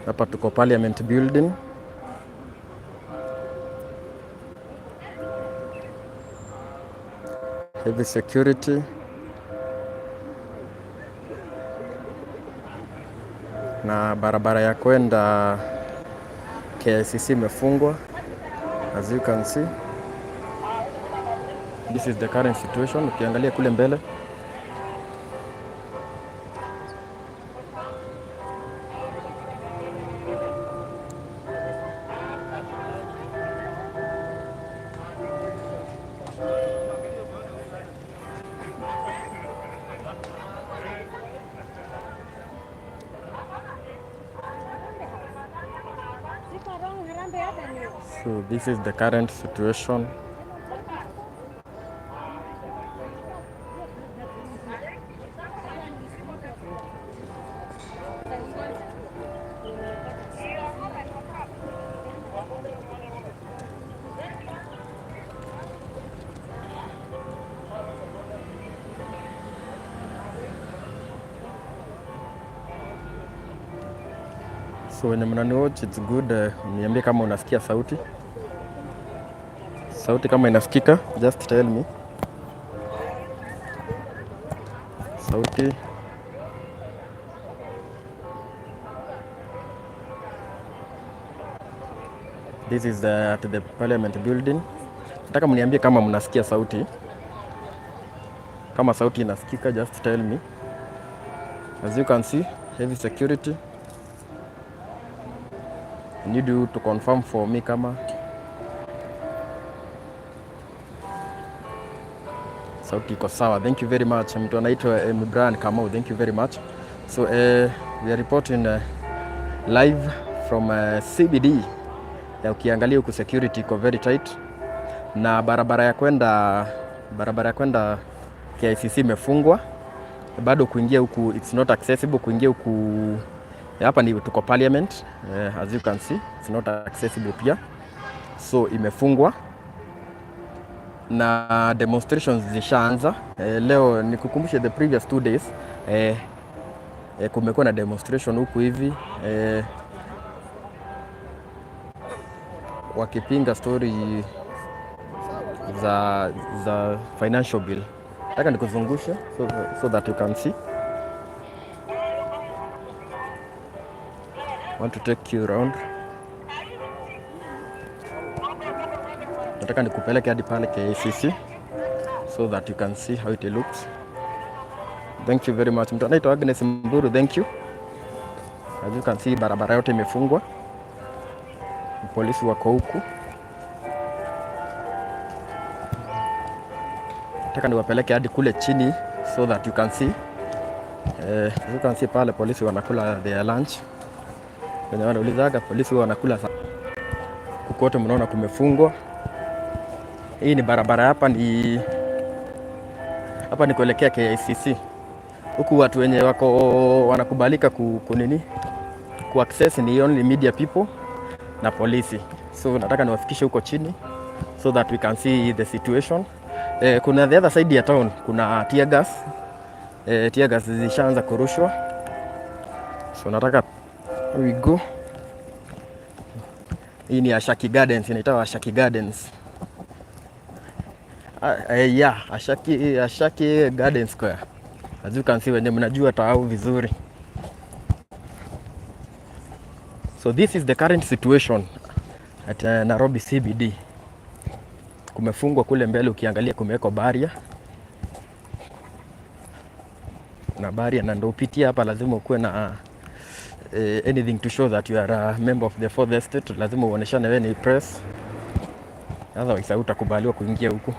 Hapa tuko Parliament building. Heavy security na barabara ya kwenda KICC imefungwa, as you can see. This is the current situation. Ukiangalia kule mbele. So this is the current situation. So wenye mnani watch, it's good. Niambie kama unasikia sauti. Sauti kama inasikika, just tell me. Sauti. This is at the Parliament building. Nataka mniambie kama mnasikia sauti. Kama sauti inasikika, just tell me. As you can see, heavy security. I need you to confirm for me kama sauti iko sawa. Thank you very much. Mtu anaitwa Brian Kamau. Thank you very much. So we are reporting live from CBD. Ya ukiangalia huku security iko very tight na barabara ya kwenda KICC imefungwa bado kuingia huku it's not accessible. Kuingia huku hapa ni tuko Parliament, as you can see, it's not accessible pia, so imefungwa na demonstrations zishaanza. Leo nikukumbushe the previous 2 days, kumekuwa na demonstration huku hivi, wakipinga story za financial bill. Nataka nikuzungushe so that you can see. Want to take you round. Nataka nikupeleke hadi pale KICC so that you can see how it looks. Thank you very much. Mtu anaitwa Agnes Mburu, thank you. As you can see, barabara yote imefungwa. Polisi wako huku. Nataka niwapeleke hadi kule chini so that you can see. You can see pale polisi wanakula their lunch. Wenye wanaulizaga polisi wanakula huku kote, mnaona kumefungwa. Hii ni barabara, hapa ni kuelekea KICC. Huku watu wenye wako wanakubalika kunini ku access ni only media people na polisi. So nataka niwafikishe huko chini so that we can see the situation. Kuna the other side ya town kuna tear gas. Tear gas zishaanza kurushwa. So nataka we go. Hii ni Ashaki Gardens, inaitwa Ashaki Gardens. Yeah, Ashaki Garden Square. As you can see, wenye mnajua tao vizuri. So this is the current situation at Nairobi CBD. Kumefungwa kule mbele, ukiangalia kumewekwa barrier na barrier, na ndio upitie hapa lazima ukuwe na anything to show that you are a member of the fourth estate. Lazima uoneshane wewe ni press, otherwise hautakubaliwa kuingia huku.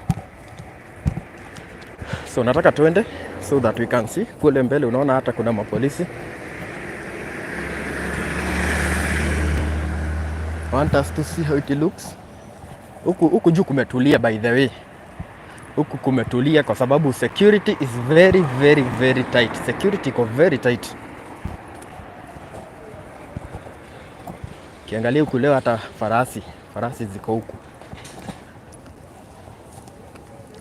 So nataka tuende so that we can see kule mbele, unaona hata kuna mapolisi. Want us to see how it looks. Huku juu kumetulia, by the way. Huku kumetulia kwa sababu security is very very very tight. Security iko very tight. Kiangalia huku leo hata farasi ziko huku.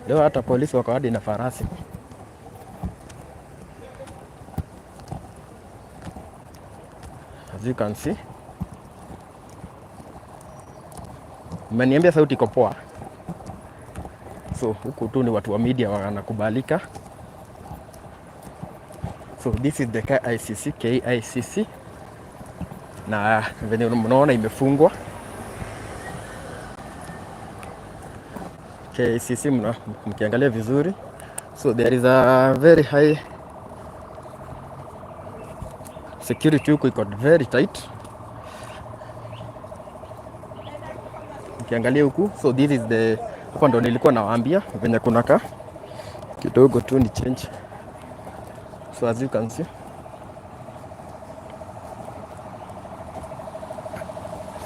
Leo hata polisi wako hadi na farasi. As you can see. Mmeniambia sauti iko poa. So huku tu ni watu wa media wanakubalika. So this is the KICC, KICC, na venye mnaona imefungwa KICC, mkiangalia vizuri, so there is a very high security huku, iko very tight. Mkiangalia huku, so this is the, hapa ndo nilikuwa nawaambia venye kunakaa kidogo tu ni change. So as you can see,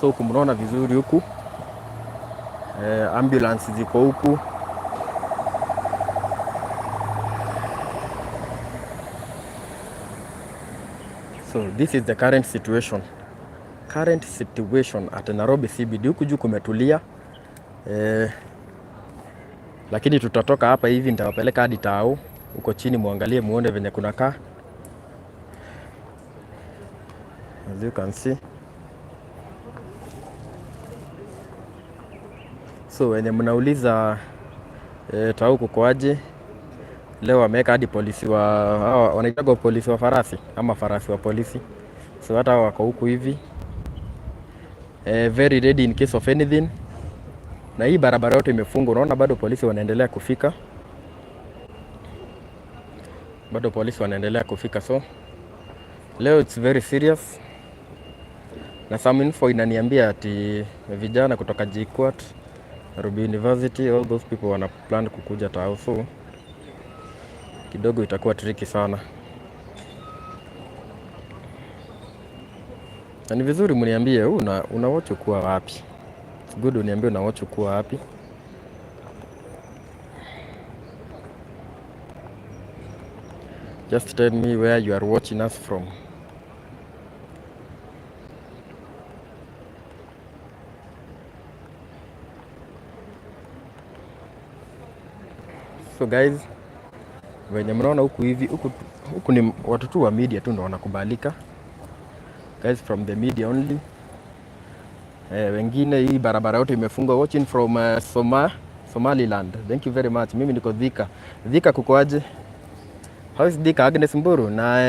so huku mnaona vizuri huku ambulance ziko huku. So this is the current situation, current situation at Nairobi CBD. Huku juu kumetulia lakini tutatoka hapa hivi, nitawapeleka hadi Tao huko chini, muangalie muone venye kunakaa. As you can see. So wenye mnauliza Tao kukoaje leo, wameweka hadi polisi wa hawa wanaitwa polisi wa farasi ama farasi wa polisi, so hata wako huku hivi very ready in case of anything. Na hii barabara yote imefungwa, unaona bado polisi wanaendelea kufika, bado polisi wanaendelea kufika, so leo it's very serious. Na some info inaniambia ati vijana kutoka JKUAT, Nairobi University, all those people wana plan kukuja Tao, so kidogo itakuwa tricky sana. Na ni vizuri mniambie una watch kuwa wapi. It's good uniambie una watch kuwa wapi. Just tell me where you are watching us from. So guys, venye mnaona huku hivi, huku ni watu tu wa media tu ndo wanakubalika. Guys from the media only. Wengine hii barabara yote imefungwa. Watching from Somaliland. Thank you very much. Mimi niko Thika. Thika kuko aje? How is Thika? Agnes Mburu na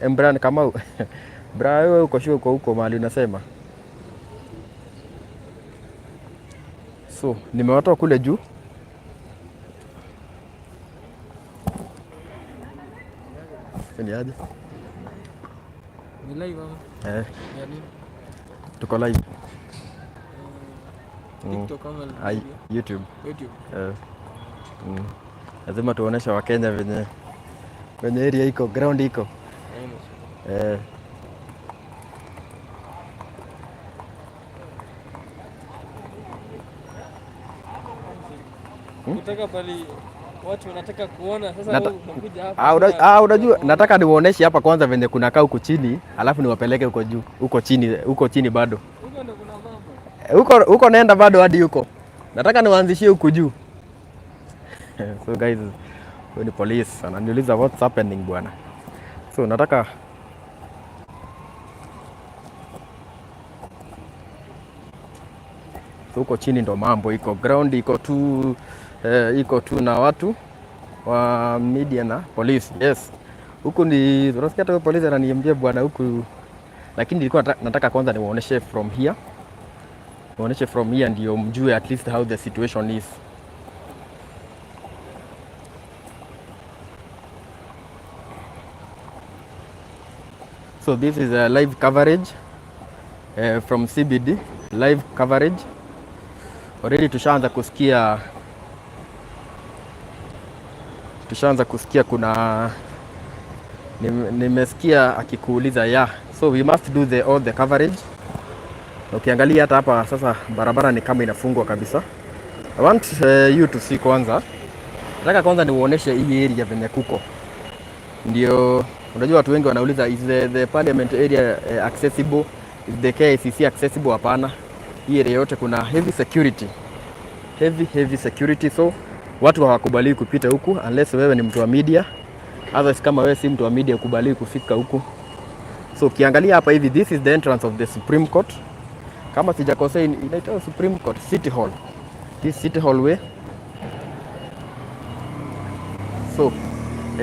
Embran Kamau. Bra, wewe uko sure uko huko mahali unasema? So, nimewatoa kule juu. Ni aje? Ni live ama? Eh, Ya nini? Tuko live. TikTok ama Ai, YouTube. YouTube. Eh. Lazima tuoneshe Wakenya venye area iko, ground iko. Haina shida. Eh. Kutoka pale watu wanataka kuona sasa wewe unakuja hapa. Unajua nataka niwaoneshe hapa kwanza venye kunakaa huku chini, alafu niwapeleke huko juu, huko chini bado. Huko ndo kuna mambo. Huko huko naenda bado hadi huko. Nataka niwaanzishie huku juu. So guys, huyu ni police ananiuliza what's happening bwana. So nataka. So huko chini ndo mambo iko, ground iko tu na watu wa media na police. Yes. Huku ni unasikia hata huyo polisi ananiambia bwana huku, lakini nilikuwa nataka kwanza niwaoneshe from here. Niwaoneshe from here ndio mjue at least how the situation is. So this is a live coverage from CBD, live coverage. Already tushaanza kusikia kuna nimesikia akikuuliza, yeah. So we must do the all the coverage. Na ukiangalia hata hapa sasa barabara ni kama inafungwa kabisa. I want you to see kwanza. Nataka kwanza niuoneshe hii area venye kuko. Ndio unajua watu wengi wanauliza, is the parliament area accessible? Is the KICC accessible? Hapana. Hii area yote kuna heavy security. Heavy heavy security, so watu hawakubali kupita huku unless wewe ni mtu wa media. Otherwise kama wewe si mtu wa media hukubali kufika huku. So ukiangalia hapa hivi, this is the entrance of the Supreme Court. Kama sijakosea inaitwa Supreme Court City Hall. This City Hall way. So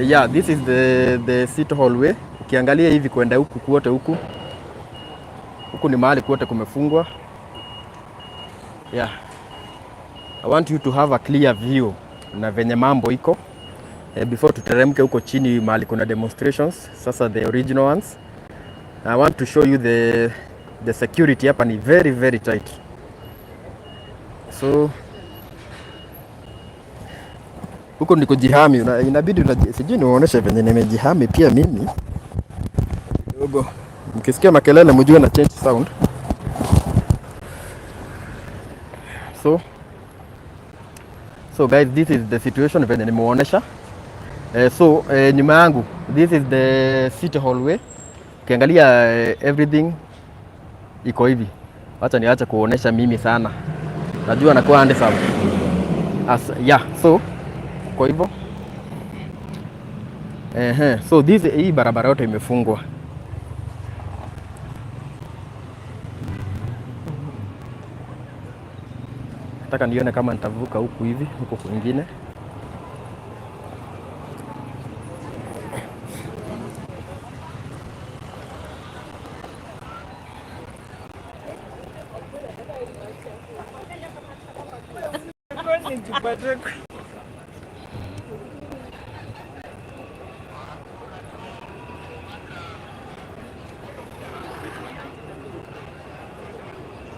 yeah, this is the City Hall way. Ukiangalia hivi kwenda huku kuote huku, huku ni mahali kuote kumefungwa. Yeah. I want you to have a clear view na venye mambo iko before tuteremke huko chini mahali kuna demonstrations, sasa the original ones. I want to show you the security hapa ni very very tight. So huko ni kujihami, inabidi sijui niwaoneshe venye nimejihami pia mimi kidogo. Mkisikia makelele mjue na change sound. So guys, this is the situation venye nimewaonesha. So nyuma yangu this is the city hallway. Ukiangalia everything iko hivi. Wacha niache kuonesha mimi sana, najua nakuwa handsome. As, yeah, so kwa hivyo ehe, so this hii barabara yote imefungwa. Nataka nione kama nitavuka huku hivi huku kwingine.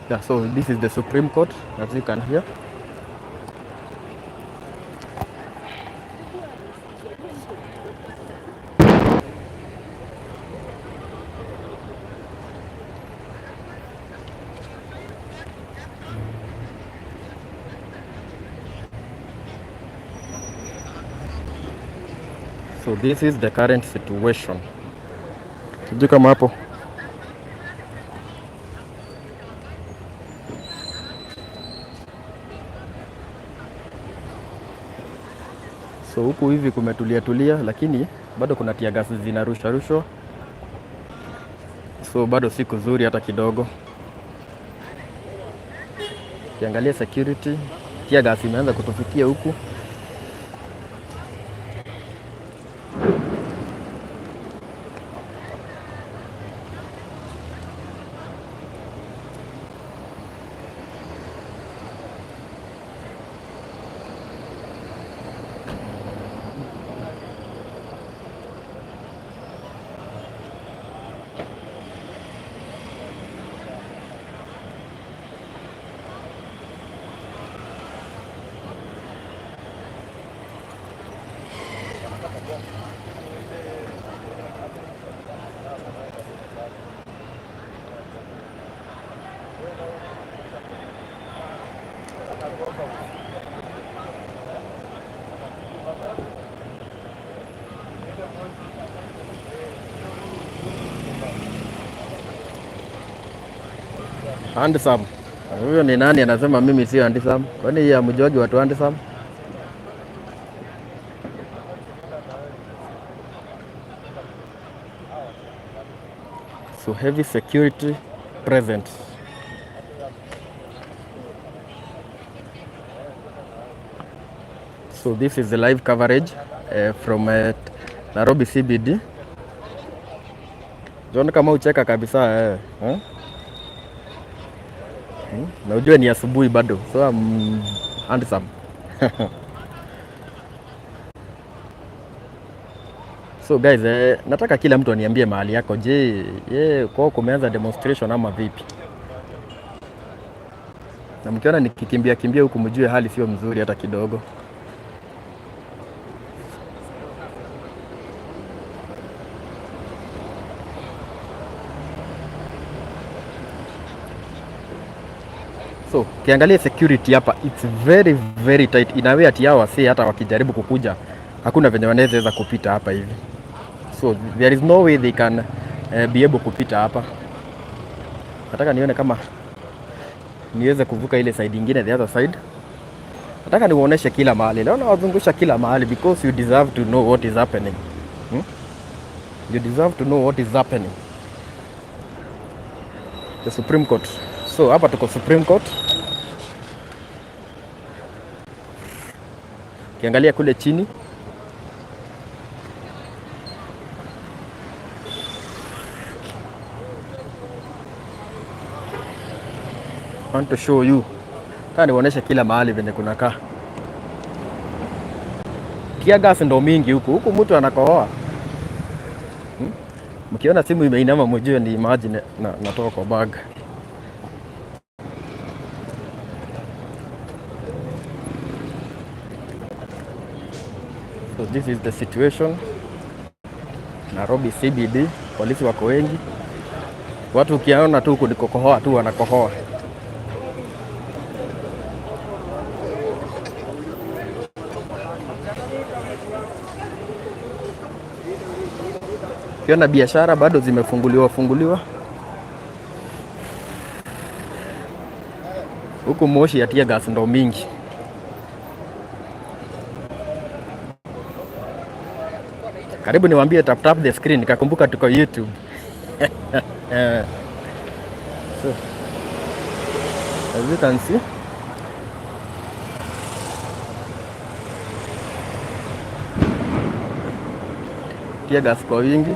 Yeah, so this is the Supreme Court as you can hear. So this is the current situation. Sijui kama hapo. So huku hivi kumetulia tulia, lakini bado kuna tear gas zinarusha rushwa, so bado si kuzuri hata kidogo. Ukiangalia security, tear gas imeanza kutufikia huku. Handsome. Huyo ni nani anasema mimi sio handsome? Kwani yeye hamjuagi watu handsome? So heavy security present. So this is the live coverage from Nairobi CBD. John kama ucheka kabisa eh. Eh? Na ujue ni asubuhi bado. So I'm handsome. So guys, nataka kila mtu aniambie mahali yako. Je, ye kwao kumeanza demonstration ama vipi? Na mkiona nikikimbia kimbia huku mjue hali sio mzuri hata kidogo. So ukiangalia security hapa it's very very tight. In a way ati hao wasee hata wakijaribu kukuja hakuna venye wanaweza kupita hapa hivi. So there is no way they can be able kupita hapa. Nataka nione kama niweze kuvuka ile side ingine, the other side. Nataka niwaoneshe kila mahali. Leo nawazungusha kila mahali because you deserve to know what is happening. You deserve to know what is happening. The Supreme Court. So hapa tuko Supreme Court. Ukiangalia kule chini, want to show you. Nataka niwaonyeshe kila mahali venye kunakaa. Tear gas ndo mingi huku huku, mtu anakohoa. Mkiona simu imeinama mjue ni maji natoka kwa bag. So this is the situation Nairobi CBD, polisi wako wengi, watu ukiona tu huku ni kukohoa tu, wanakohoa. Ukiona biashara bado zimefunguliwa funguliwa huku, moshi ya tear gas ndo mingi. Karibu niwaambie tap tap the screen, nikakumbuka tuko YouTube. So, as you can see, tear gas kwa wingi.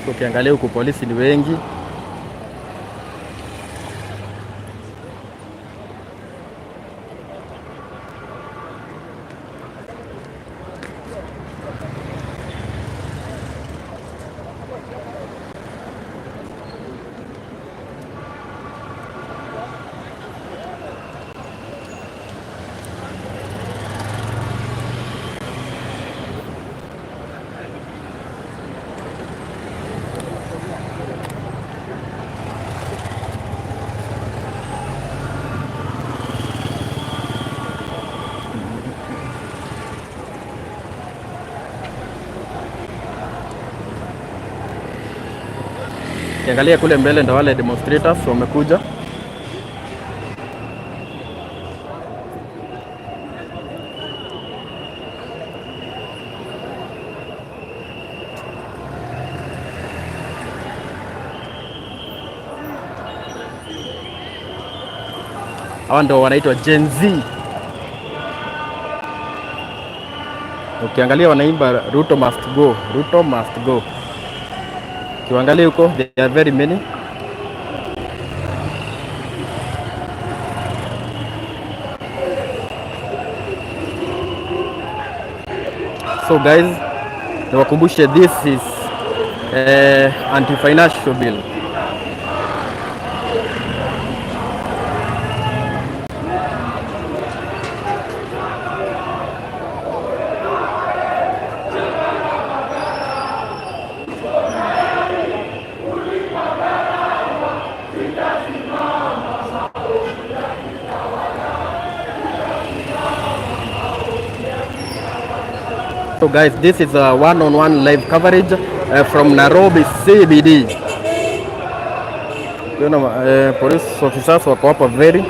Ukiangalia huku polisi ni wengi. Ukiangalia kule mbele ndo wale demonstrators wamekuja. Hawa ndo wanaitwa Gen Z. Ukiangalia wanaimba "Ruto must go, Ruto must go." Ukiangalia huko there are very many. So guys, niwakumbushe this is anti-financial bill. So guys, this is a one-on-one live coverage from Nairobi CBD. Police officers wako hapa very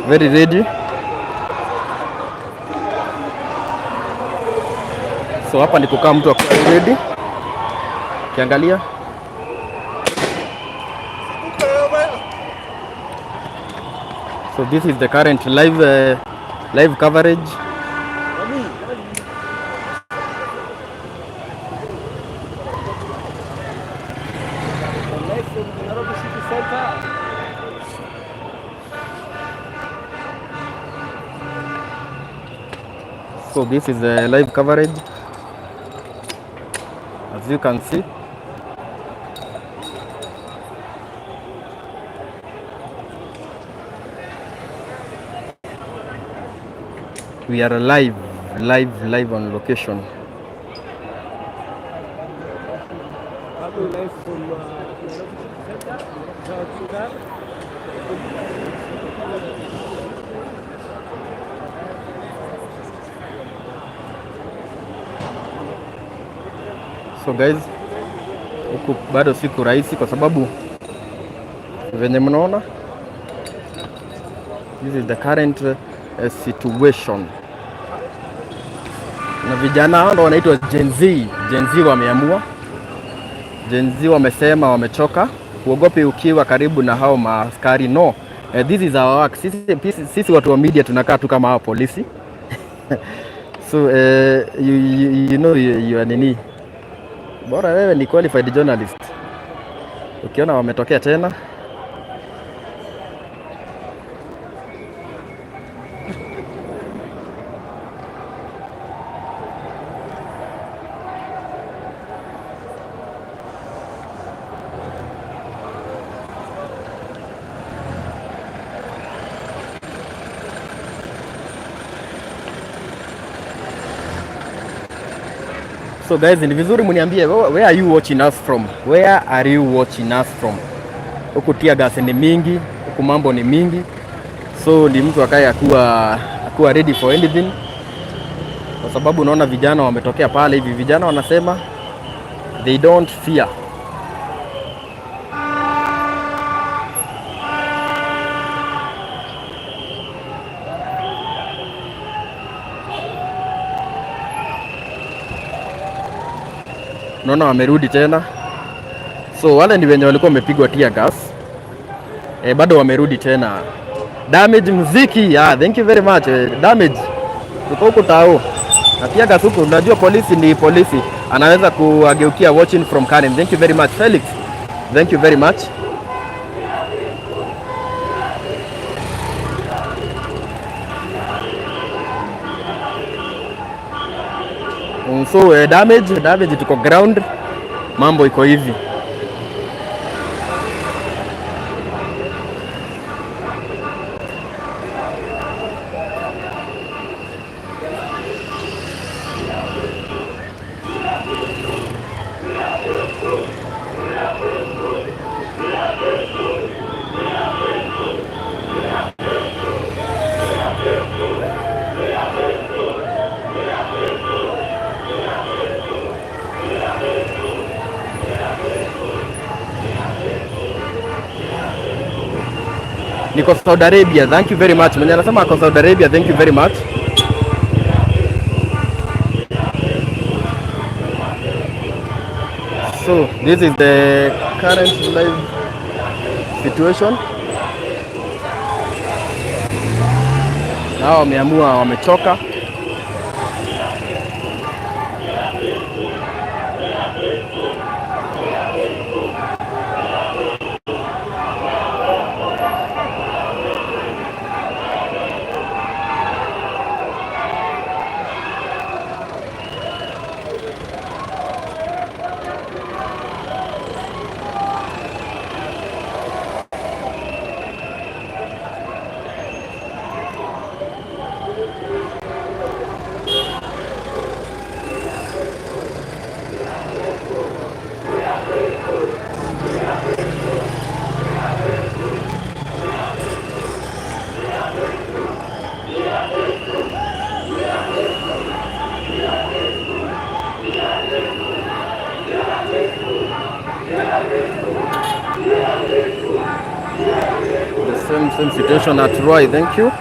very ready. So hapa ni kukaa mtu akiwa ready. Kiangalia. So this is the current live coverage. Live from the Nairobi City Center. So this is the live coverage. As you can see. We are live, live, live on location. Coming live from Nairobi City Center, South Sudan. So guys, huku bado siku rahisi kwa sababu venye mnaona This is the current situation. Na vijana hao ndo wanaitwa Gen Z. Gen Z wameamua, Gen Z wamesema wamechoka. Huogopi ukiwa karibu na hao maaskari? No. This is our work. Sisi watu wa media tunakaa tu kama hao polisi. So you know you are nini, bora wewe ni qualified journalist. Ukiona wametokea tena. So guys, ni vizuri mniambie where are you watching us from? Where are you watching us from? Huku tear gas ni mingi, huku mambo ni mingi. So ni mtu akaye akuwa ready for anything. Kwa sababu unaona vijana wametokea pale hivi, vijana wanasema they don't fear. Unaona wamerudi tena. So wale ni wenye walikuwa wamepigwa tear gas. Bado wamerudi tena. Damage muziki. Yeah, thank you very much. Damage. Tuko huku tao. Na tear gas huku, unajua polisi ni polisi. Anaweza kuageukia. Watching from Karen. Thank you very much Felix. Thank you very much. So damage tuko ground, mambo iko hivi. Niko Saudi Arabia, thank you very much. Mwenye anasema ako Saudi Arabia, thank you very much. So this is the current live situation. Nao wameamua wamechoka. The same situation at Roy, thank you.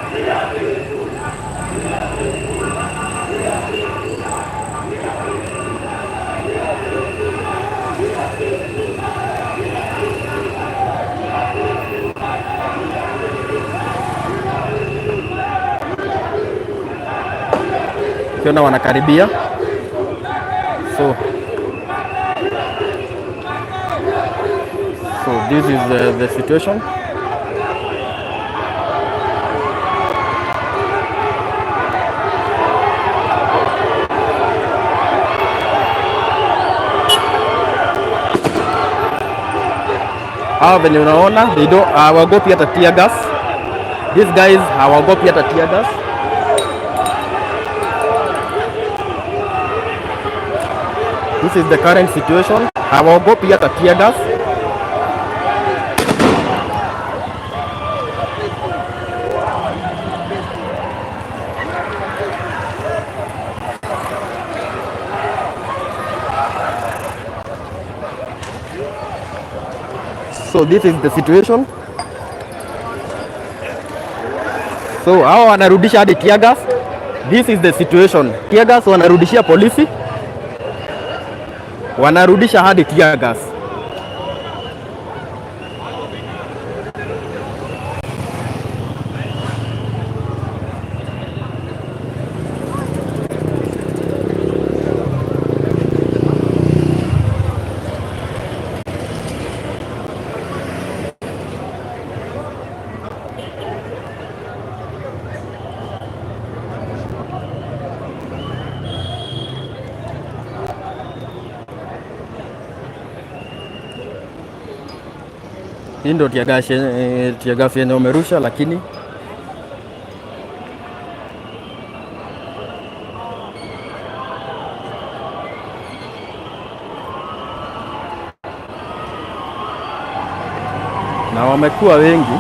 Ukiona wanakaribia, so this is the situation. Hawa venye unaona they don't, hawaogopi hata tear gas. These guys hawaogopi hata tear gas. This is the current situation. Hawaogopi hata tear gas. So this is the situation. So hawa wanarudisha hadi tear gas. This is the situation. Tear gas wanarudishia polisi, wanarudisha hadi tear gas. Hii ndio tear gas yenye wamerusha, lakini na wamekuwa wengi.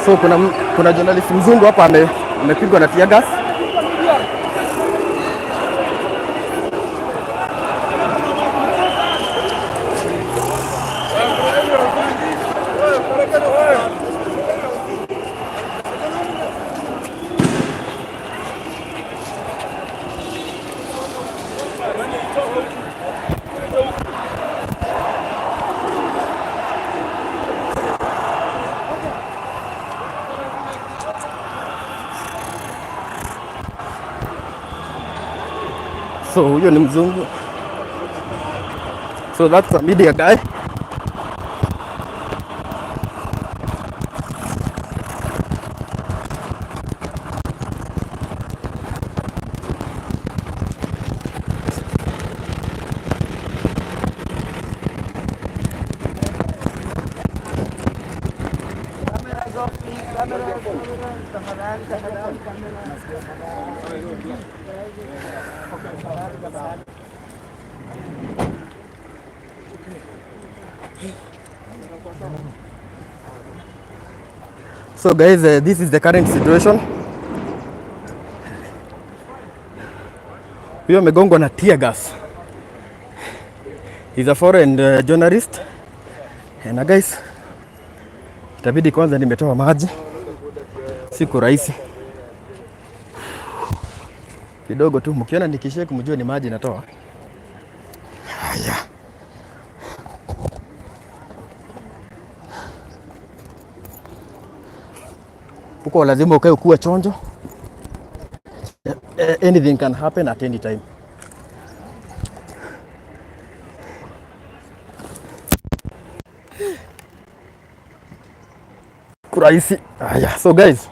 So kuna journalist mzungu hapa amepigwa na tear gas. So huyo ni mzungu. So that's a media guy. Off, please. Camera, camera. Tafadhali, tafadhali, camera. Tafadhali, tafadhali. So guys, this is the current situation. Huyo amegongwa na tear gas. He's a foreign journalist. Na guys, itabidi kwanza nimetoa maji. Siku rahisi. Kidogo tu mkiona nikishake mjue ni maji natoa. Haya. Huko lazima ukae ukuwe chonjo. Anything can happen at any time. Kurahisi. Haya, so guys,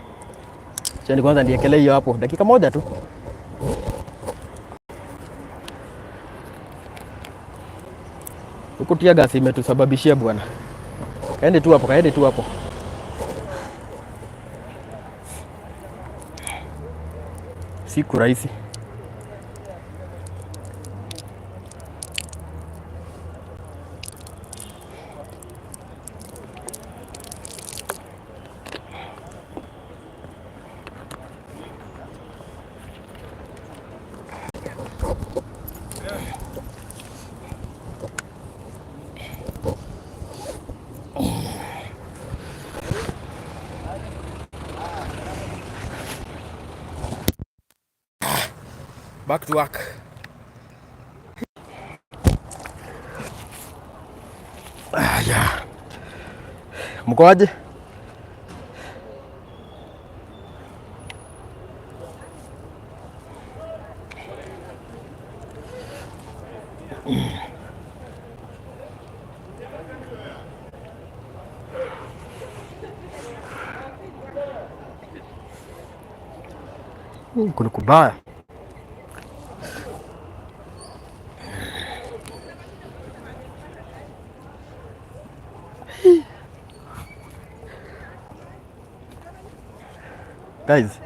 cheni kwanza niekelee hiyo hapo dakika moja tu. Huku tear gas imetusababishia bwana. Kaende tu hapo, kaende tu hapo. Siku rahisi. Back to work. Ah, yeah. Mko aje? Kuna kubaya. Guys.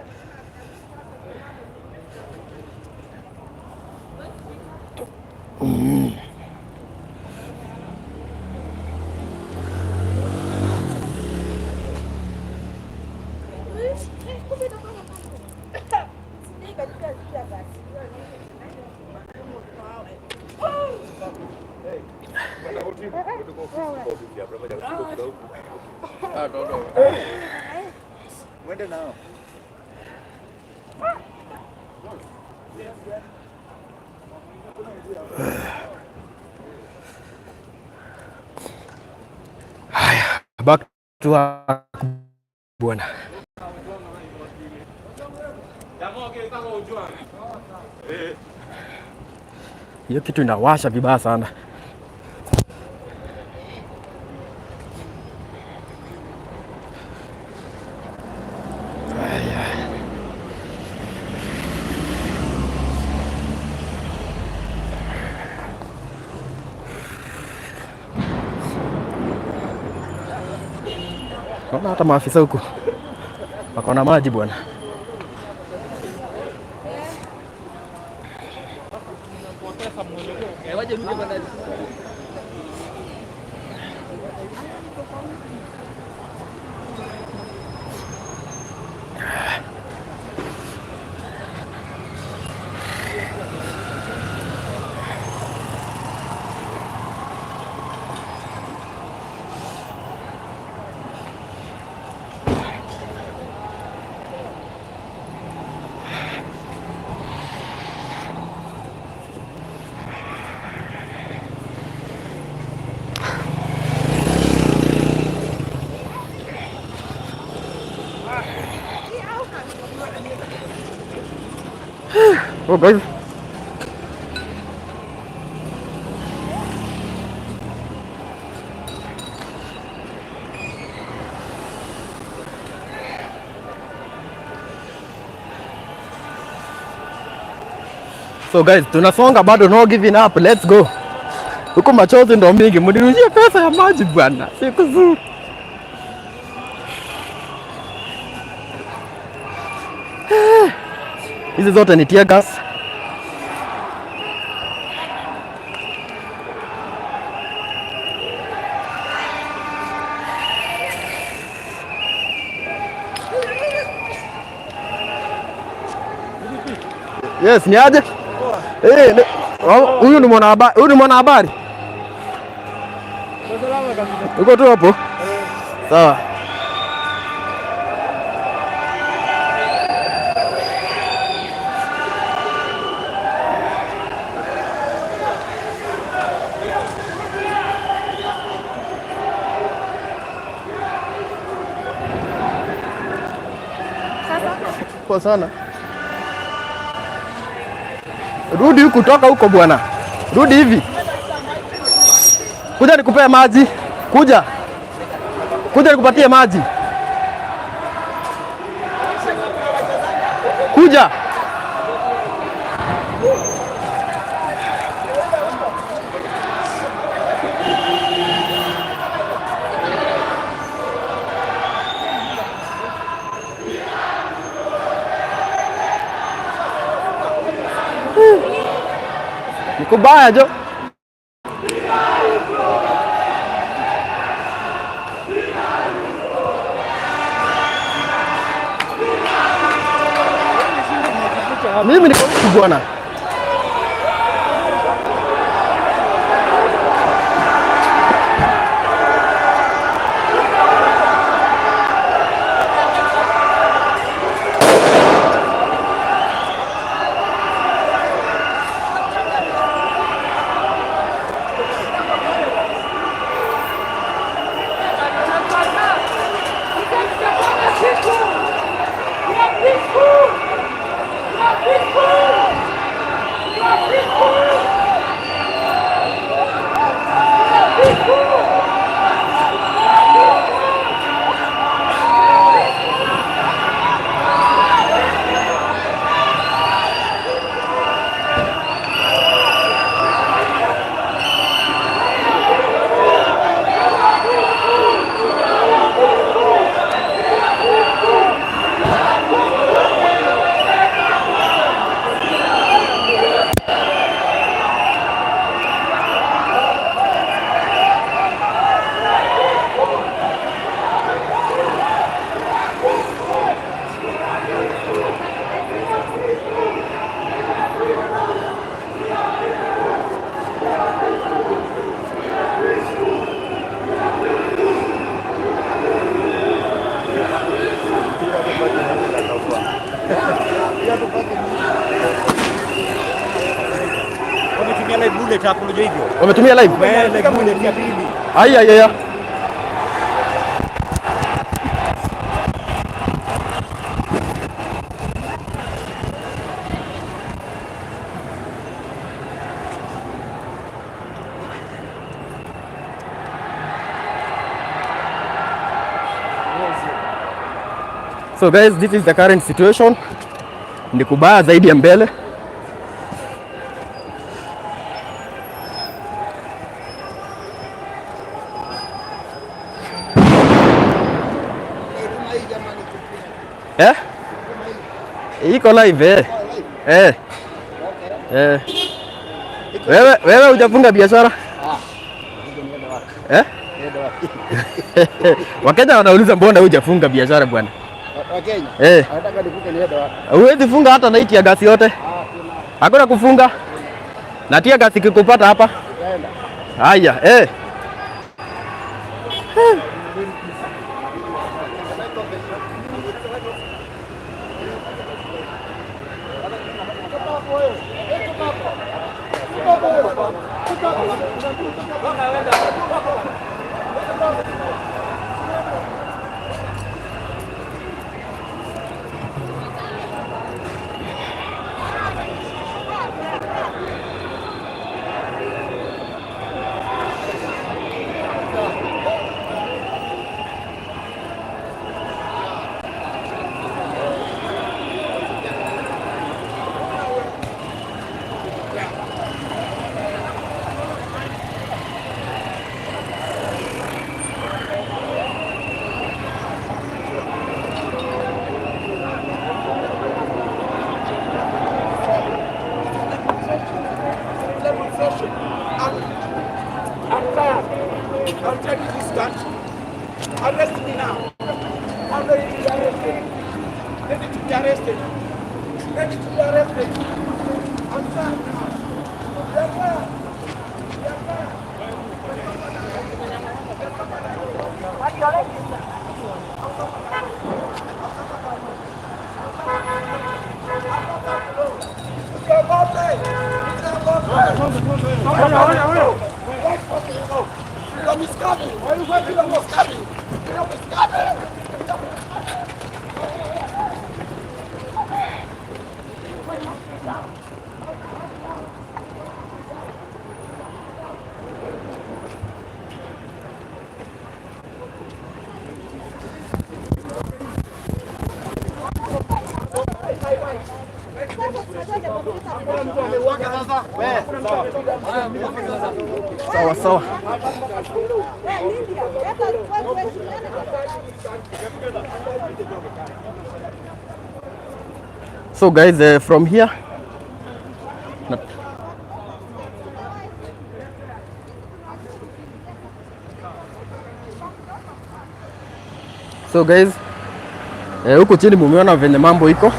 Haya, back to work bwana. Hiyo kitu inawasha vibaya sana. Haya. Naona hata maafisa huku wako na maji bwana. Oh guys. So guys, tunasonga bado, no giving up. Let's go. Huko machozi ndo mingi, mnirushie pesa ya maji bwana. Siku zuri. Hizi zote ni tear gas. Yes, ni aje? Eh, huyu ni mwanahabari, huyu ni mwanahabari. Uko tu hapo? Sawa. Poa sana. Rudi huku, toka huko bwana. Rudi hivi. Kuja nikupee maji. Kuja. Kuja nikupatie maji. Kuja. Ni kubaya jo. Mimi niko huku bwana. Wametumia live bullet hapo, unajua hivyo. Wametumia live? Eh, live bullet ya pili. Ai ai ai. So guys, this is the current situation. Ni kubaya zaidi ya mbele. Eh? Iko live eh. Eh. Eh. Wewe hujafunga biashara? Eh? Wakenya wanauliza mbona hujafunga biashara bwana? Wakenya. Eh. Anataka nifunge niende wapi? Huwezi funga hata na tear gas yote. Hakuna kufunga. Na tear gas ikikupata hapa. Haya, eh. Arrest me now. I'm ready to be arrested. Ready to be arrested. Ready to be arrested. I'm tired now. We are tired. We are tired. It's about time. It's about time. Freedom is coming. Freedom is coming. Freedom is coming. Freedom is coming. Sawa sawa. Lydia, leta So guys, from here So guys, huku chini mumeona venye mambo iko.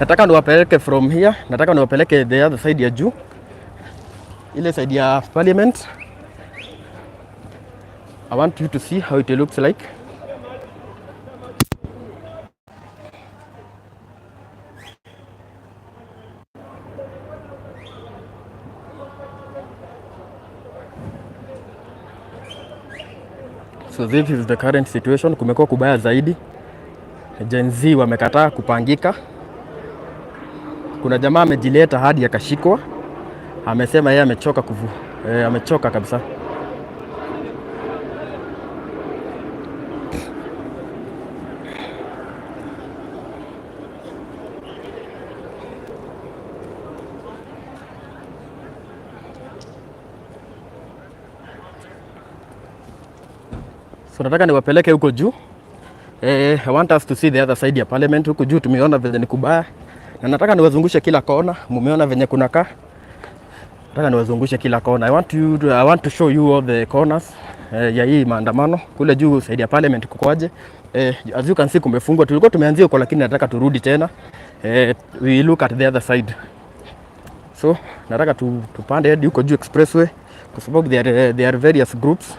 Nataka niwapeleke from here, nataka niwapeleke the other side ya juu, ile side ya parliament. I want you to see how it looks like. So this is the current situation. Kumekuwa kubaya zaidi. Gen Z wamekataa kupangika. Kuna jamaa amejileta hadi akashikwa, amesema yeye amechoka amechoka kabisa. So nataka niwapeleke huko juu. I want us to see the other side ya parliament. Huko juu tumeona venye ni kubaya, na nataka niwazungushe kila kona. Mumeona venye kunakaa. Nataka niwazungushe kila kona. I want to show you all the corners ya hii maandamano. Kule juu side ya parliament kukoaje? As you can see kumefungwa. Tulikuwa tumeanzia huko lakini nataka turudi tena. We look at the other side. So nataka tupande hadi huko juu expressway kwa sababu there are various groups.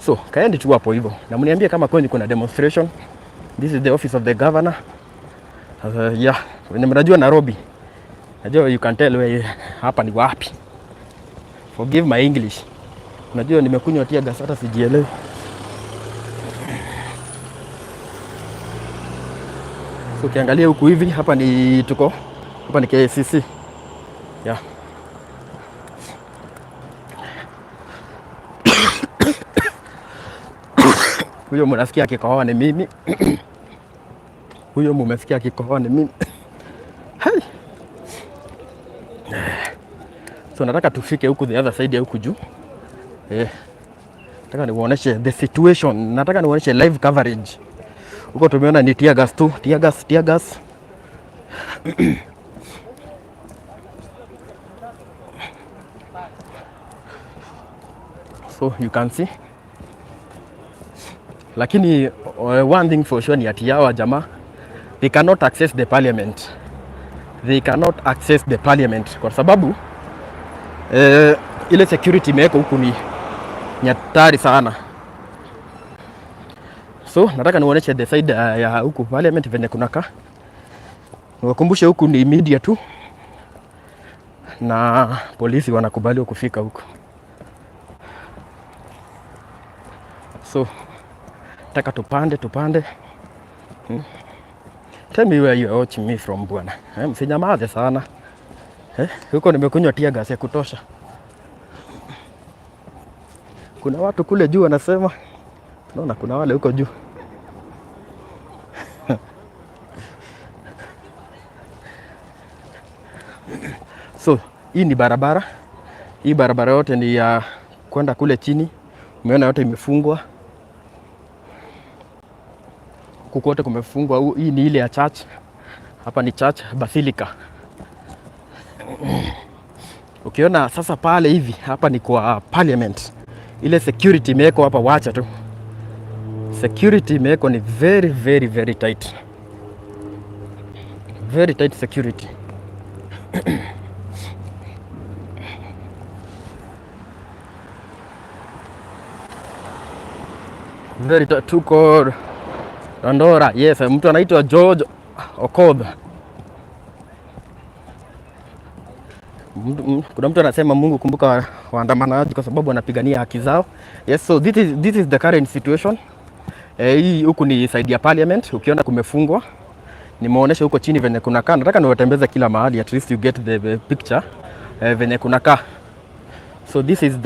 So kaendi tu hapo hivyo na mniambie kama kweli kuna demonstration. This is the office of the governor. Yeah, wenye mnajua Nairobi, najua you can tell where hapa ni wapi. Forgive my English. Unajua nimekunywa tear gas hata sijielewi. So ukiangalia huku hivi hapa ni tuko hapa ni KICC. Yeah. Huyo mnasikia akikohoa ni mimi. Huyo mumesikia akikohoa ni mimi. Hey. So nataka tufike huku the other side ya huku juu. Nataka niwaoneshe the situation. Nataka niwaoneshe live coverage. Huko tumeona ni tear gas tu, tear gas, tear gas. So you can see. Lakini one thing for sure ni ati hawa jamaa they cannot access the parliament. They cannot access the parliament kwa sababu ile security imewekwa huku ni hatari sana. So nataka niwaoneshe the side ya huku parliament venye kunakaa. Niwakumbushe huku ni media tu na polisi wanakubaliwa kufika huku. So nataka tupande tupande. Tell me where you are watching me from bwana. Msinyamaze sana. Huko nimekunywa tear gas ya kutosha. Kuna watu kule juu wanasema, naona kuna wale huko juu. So hii ni barabara. Hii barabara yote ni ya kwenda kule chini. Umeona yote imefungwa. Huku kote kumefungwa. Hii ni ile ya church. Hapa ni church basilica. Ukiona sasa pale hivi, hapa ni kwa parliament. Ile security imewekwa hapa, wacha tu. Security imewekwa ni very very very tight, very tight security. Very tight. Tuko Dandora. Yes, mtu anaitwa George Okoth. Kuna mtu anasema Mungu kumbuka waandamanaji kwa sababu wanapigania haki zao. Yes, so this is the current situation. Hii huku ni side ya parliament, ukiona kumefungwa. Nimeonyesha huko chini venye kunakaa. Nataka niwatembeze kila mahali, at least you get the picture venye kunakaa. So this is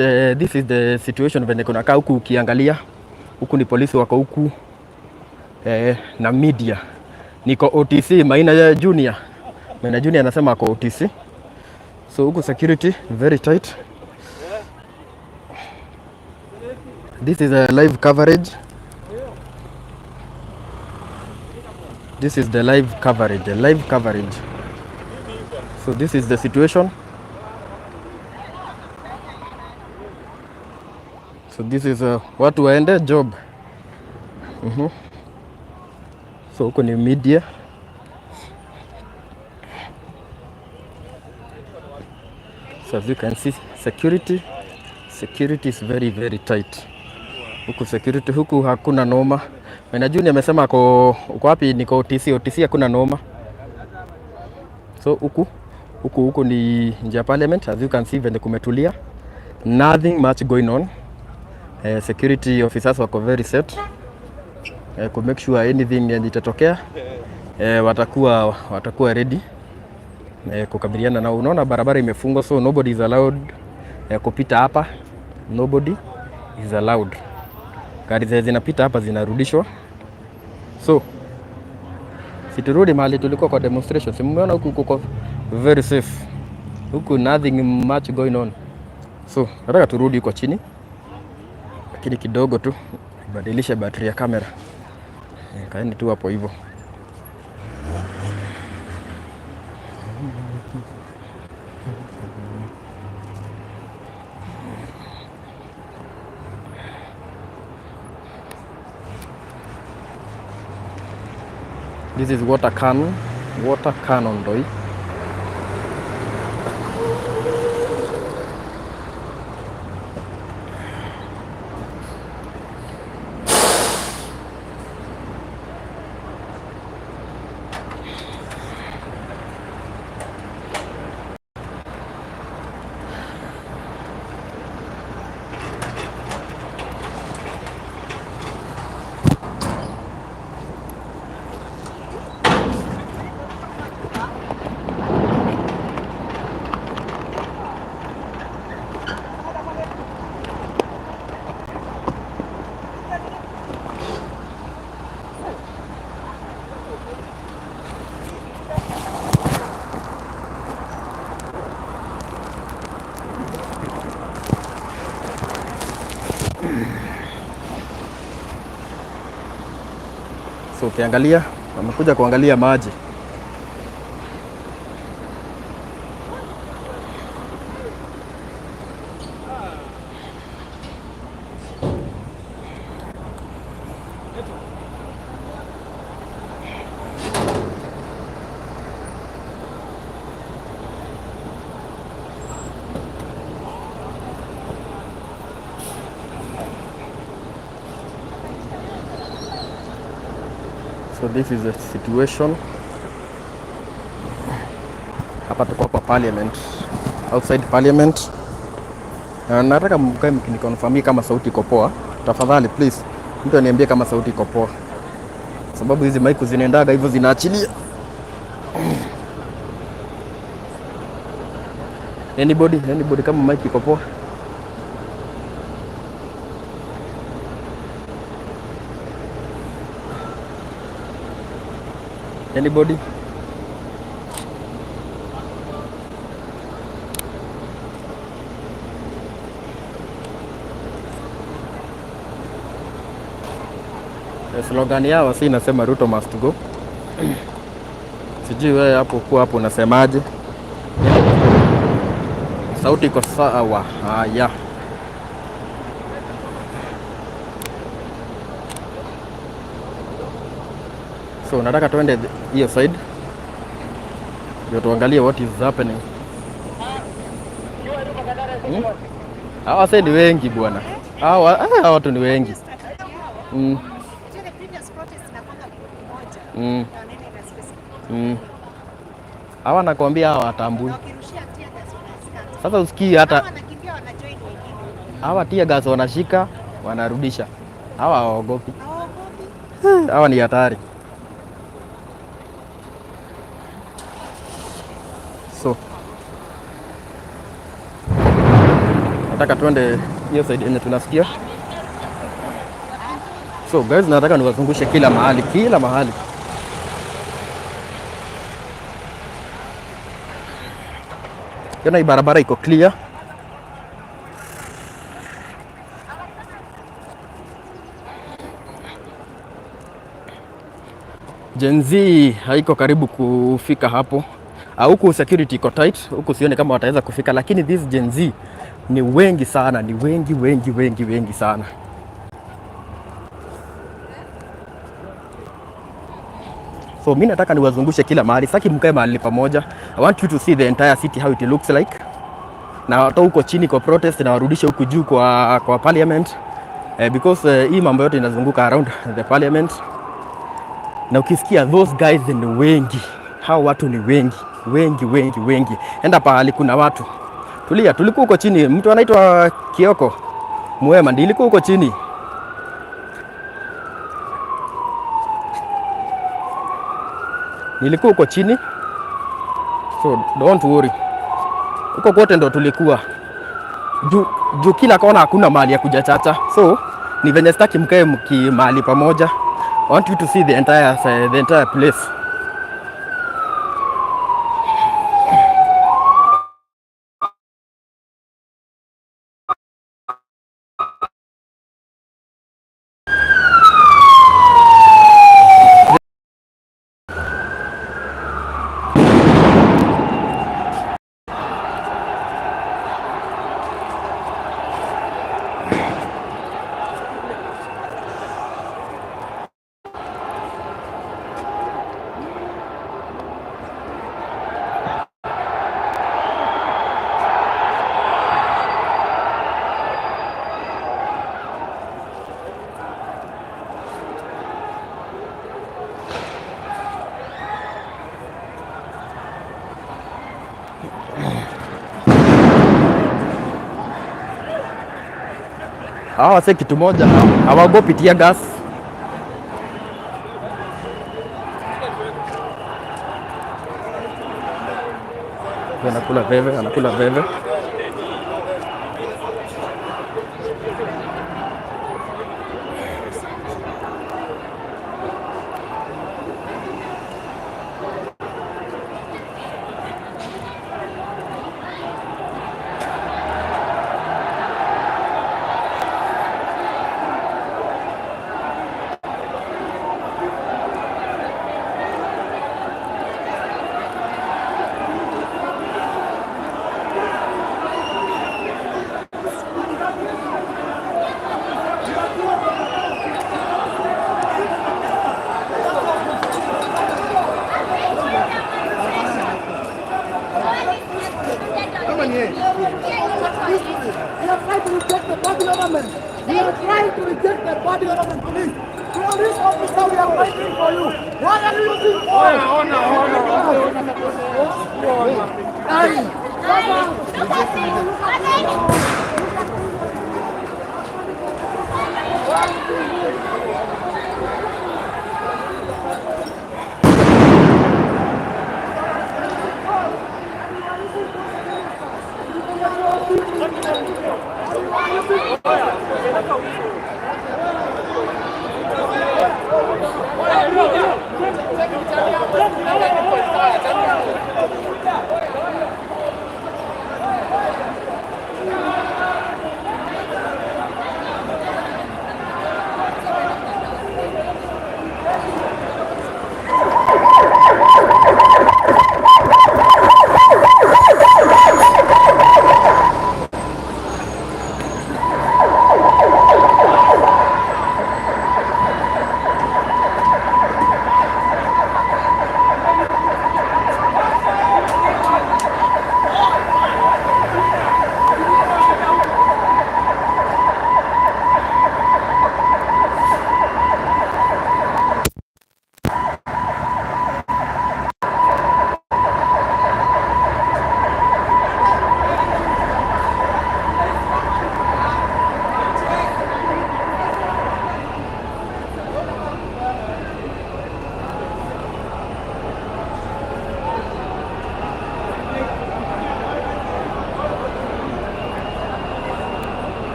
the situation venye kunakaa huku ukiangalia. Huku ni polisi wako huku na media. Niko OTC Maina ya Junior. Maina Junior anasema ako OTC. So huku security very tight. This is a live coverage. This is the live coverage, the live coverage. So this is the situation. So this is watu waende job. So huko ni media. So as you can see, security is very very tight. Huku security huku hakuna noma. Maina Junior amesema ako, uko wapi? Niko OTC. OTC hakuna noma. So huku ni nje ya parliament, as you can see venye kumetulia. Nothing much going on. Security officers wako very set ku make sure anything yenye itatokea, watakuwa ready kukabiliana na. Unaona barabara imefungwa, so nobody is allowed kupita hapa. Nobody is allowed. Gari zenye zinapita hapa zinarudishwa. So siturudi mahali tulikuwa kwa demonstration. Si mmeona huku kuko very safe, huku nothing much going on. So nataka turudi huko chini, lakini kidogo tu badilishe battery ya kamera. Kaeni tu hapo hivyo. This is water cannon ndo hii. So ukiangalia wamekuja kuangalia maji. So this is the situation. Hapa tuko hapa parliament, outside parliament. Na nataka mkae mkiniconfirmia kama sauti iko poa. Tafadhali please, mtu aniambie kama sauti iko poa, sababu hizi mic zinaendaga hivyo zinaachilia. Anybody, anybody kama mic iko poa? Anybody? Slogan yao si inasema Ruto must go. Sijui wewe hapo kuwa hapo unasemaje? Sauti iko sawa. Haya. So nataka tuende hiyo side ndio tuangalie what is happening. Hmm? Hawa sasa ni wengi bwana. Hawa watu ni wengi. The previous protest inakuanga moja. Na wanaenda na specific. Hawa nakwambia hawa watambui. Na wakirushia tear gas wanazikata. Sasa usikii hata Hawa wanakimbia wanajoin wengine. hawa tear gas wanashika wanarudisha. Hawa hawaogopi. Hawaogopi. Hawa ni hatari. So nataka tuende hiyo side yenye tunasikia. So guys, nataka niwazungushe kila mahali, kila mahali. Kiona hii barabara iko clear. Gen Z haiko karibu kufika hapo. Huku security iko tight, huku sioni kama wataweza kufika, lakini this Gen Z ni wengi sana, ni wengi wengi wengi wengi sana. So mi nataka niwazungushe kila mahali, sitaki mkae mahali pamoja. I want you to see the entire city how it looks like. Na watu huko chini kwa protest na warudishe huku juu kwa parliament. Because hii mambo yote inazunguka around the parliament. Na ukisikia those guys ni wengi, hao watu ni wengi wengi wengi wengi. Enda pahali kuna watu, tulia. Tulikuwa huko chini, mtu anaitwa Kioko Mwema ndiye ilikuwa huko chini. Nilikuwa huko chini, so don't worry, huko kote ndo tulikuwa juu juu, kila kona hakuna mahali ya kujachacha, so ni venye sitaki mkae mki mahali pamoja. I want you to see the entire place. Hawa wase kitu moja hawaogopi tear gas. Anakula veve, anakula veve. We are trying to reject the bad government. We are trying to reject the bad government police. Police officer, we are fighting for you. Why are you using force? Hey, sasa,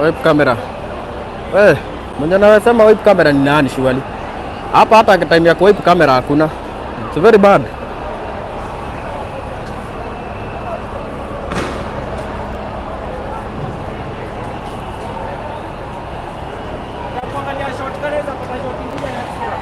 Wipe camera. We, mwenye anasema wipe camera ni nani surely? Hapa hata time ya wipe camera hakuna. It's very bad. Kuangalia shot kanaweza pata shot ingine ya extra.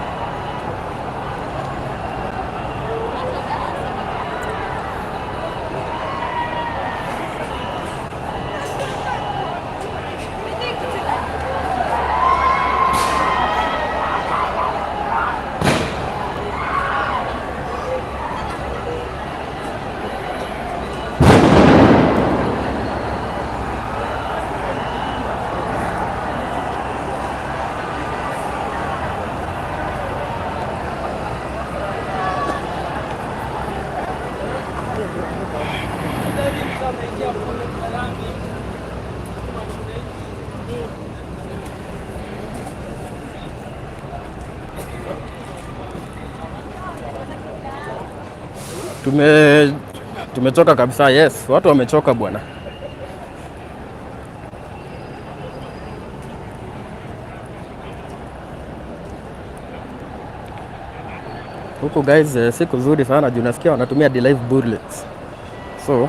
Tumechoka kabisa. Yes, watu wamechoka bwana. Huku guys, siku nzuri sana juu nasikia wanatumia the live bullets. So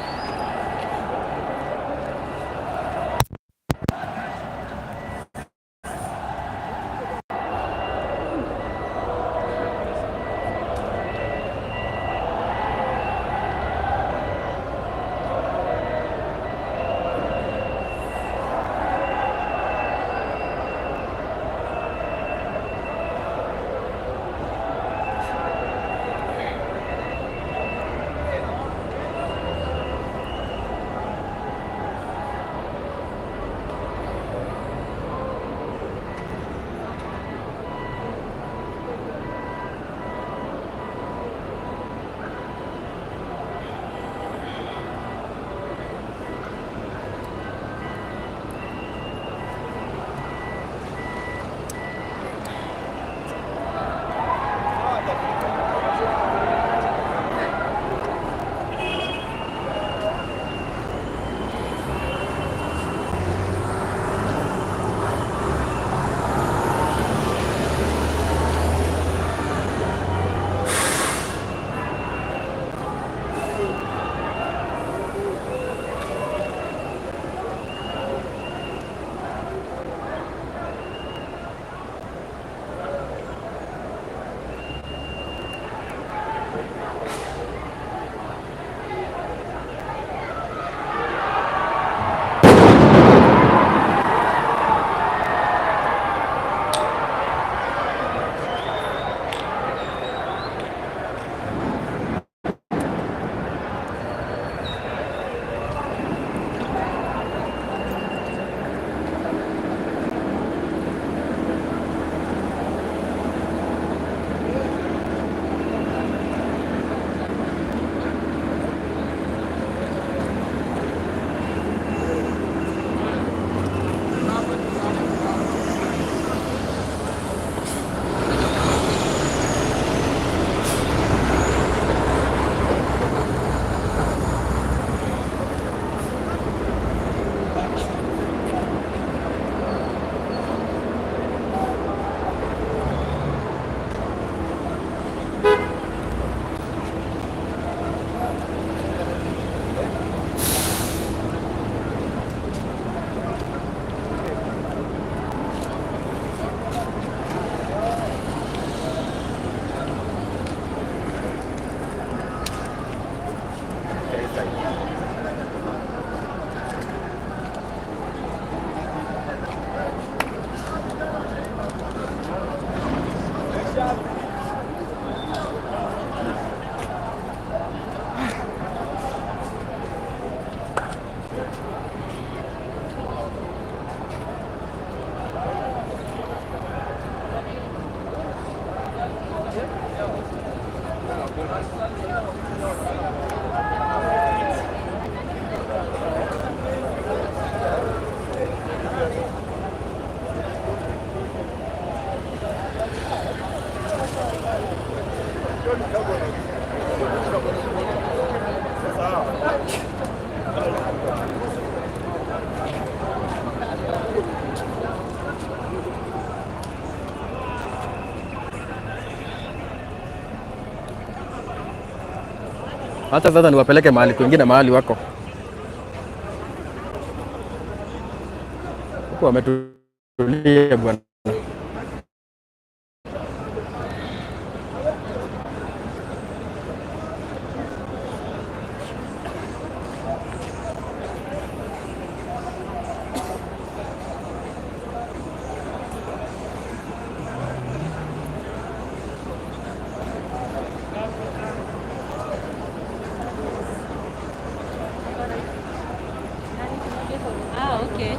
Hata sasa niwapeleke mahali kwingine, mahali wako huku wametulia bwana. Ah, okay.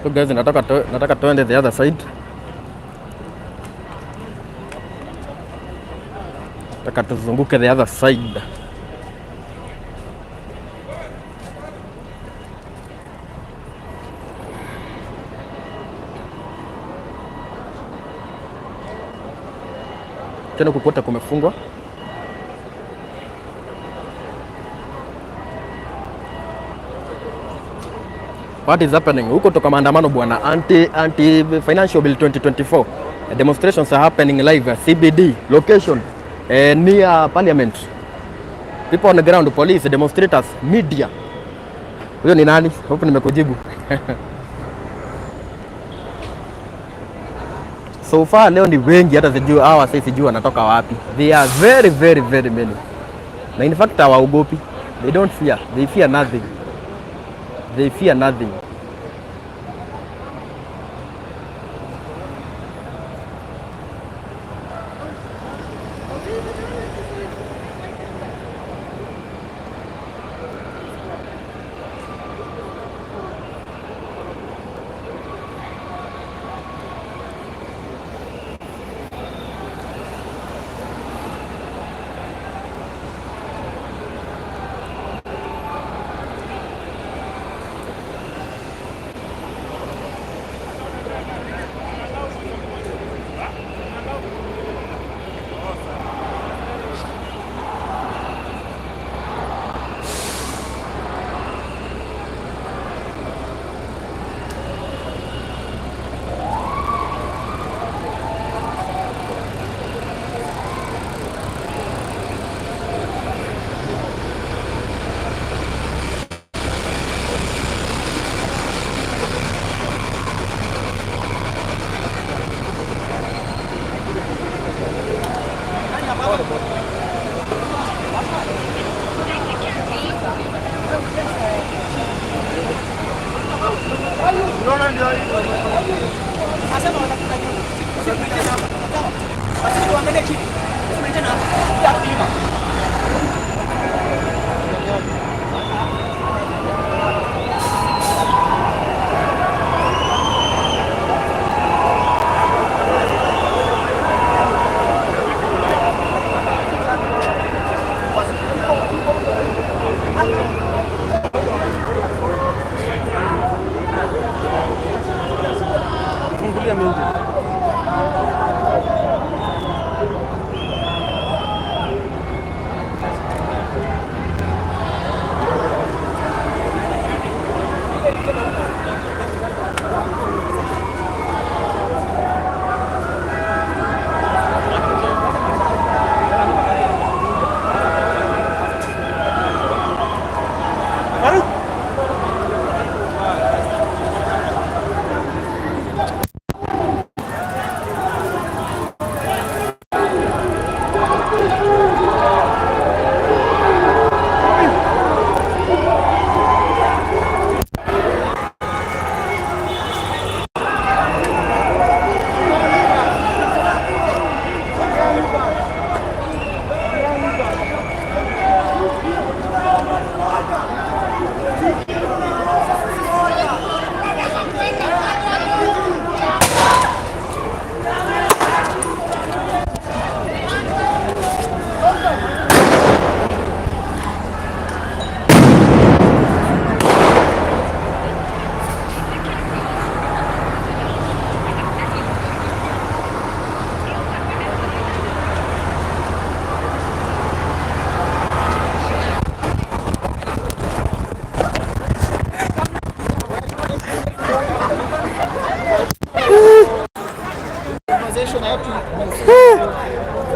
So guys, nataka tuende the other side. Nataka tuzunguke the other side. Tena kukuta kumefungwa. What is happening? Huko toka maandamano bwana, anti financial bill 2024. Demonstrations are happening live at CBD location near parliament. People on the ground, police, demonstrators, media. Huyo ni nani? Hope nimekujibu. So far leo ni wengi, hata sijui hawa sasa, sijui wanatoka wapi. They are very very very many. Na in fact hawaogopi. They don't fear. They fear nothing. They fear nothing.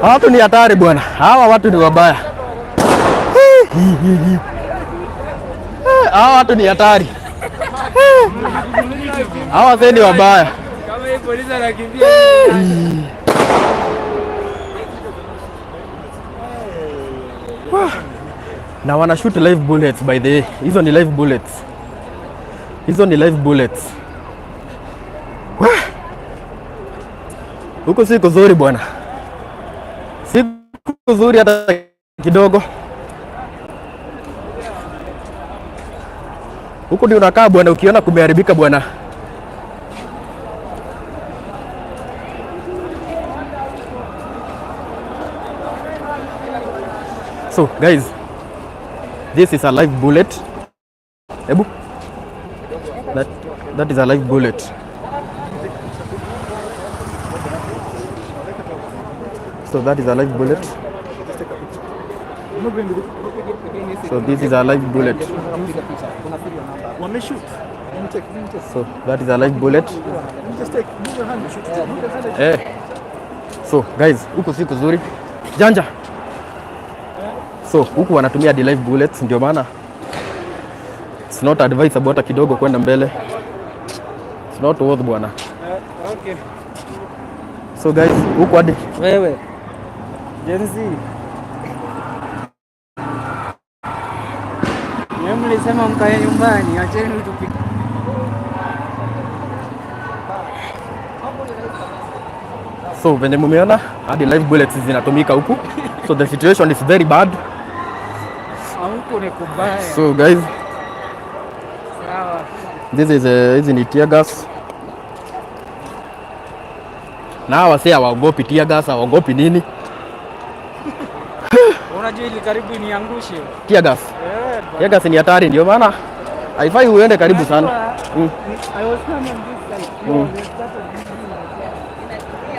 Watu ni hatari bwana, hawa watu ni wabaya. Hawa watu ni hatari. Hawa wazee ni wabaya. Kama hii polisi anakimbia. Na wana shoot live bullets, by the way. Hizo ni live bullets. Hizo ni live bullets. Wah! Huko si kuzuri bwana, si kuzuri hata kidogo. Huku ndio unakaa bwana, ukiona kumeharibika bwana. So guys, this is a live bullet. Ebu, that is a live bullet. So that is a live bullet. So this is a live bullet. Wameshoot. So that is a live bullet. Just take, move your hand, shoot. Move your hand. Eh. So guys, huku si kuzuri. Janja. So huku wanatumia the live bullets, ndio maana it's not advisable hata kidogo kwenda mbele. It's not worth, bwana. Okay. So guys, huku hadi Wewe. Gen Z. Nyinyi mlisema mkae nyumbani, acheni tupike. So venye mumeona, hadi live bullets zinatumika huku. So the situation is very bad. Huku ni kubaya. So guys, Sawa. this is hizi ni tear gas. Na hawa si hawaogopi tear gas, hawaogopi nini? Unajua ili karibu niangushe. Tear gas. Eh, Tear gas ni hatari, ndio maana haifai uende karibu sana. I was coming this side. They started moving like that.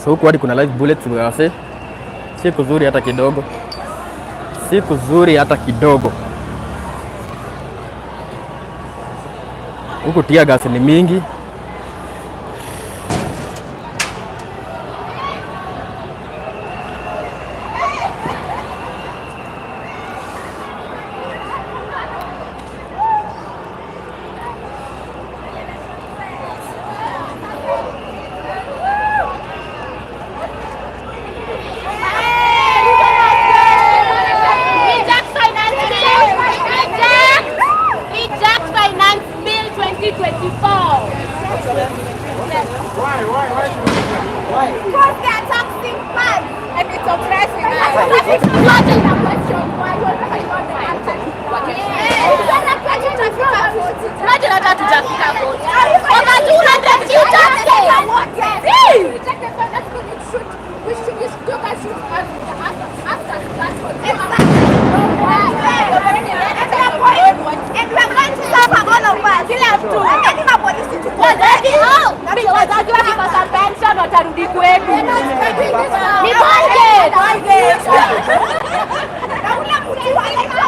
So huku hadi kuna live bullets wase. Si kuzuri hata kidogo. Si kuzuri hata kidogo. Huku tear gas ni mingi. Reject Finance Bill! Reject! Reject Finance Bill 2024! Why? Because they are taxing funds and it's oppressing us. Imagine the question. Why Imagine hata hatujafika 40. Over 200 you taxes. See? Reject the finance bill. It should, we should, you should, you guys should ask us that one. Exactly. And we are going to suffer, all of us. Kila mtu. Hata ni mapolisi tuko. Wazazi wakipata pension watarudi kwetu. Ni Colgate. Na ule mtu anaitwa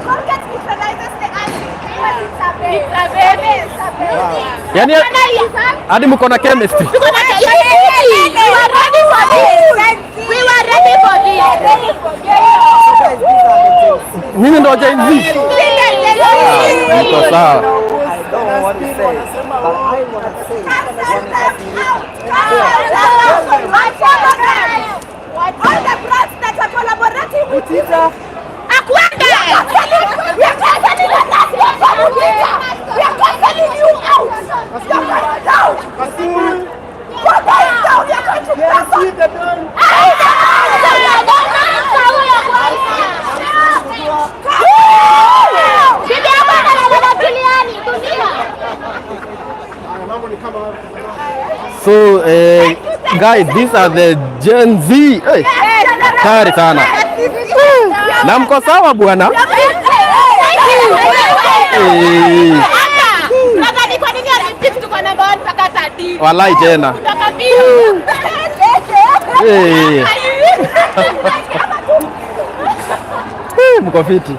Colgate neutralizes the acid because it's a base. It's a baby. It's a base. Yaani hadi mko na chemistry. Tuko na chemistry. We were ready for this. We were ready for this. Mimi ndo Gen Z. Niko sawa. I don't want to say, but I want to say, Cancel them out. Cancel them out. All the brands that are collaborating with you. Akwende. We are canceling the last one from Mutita. We are canceling you out. You are going down. You are going down. You are going to So guys, these are the Gen Z. Hey, hatari sana. Na mko sawa bwana? Eh, Nadhani kwa nini Olympics tuko number 1 mpaka 13? walai tena. Kutoka mbio. Eh, mko fiti.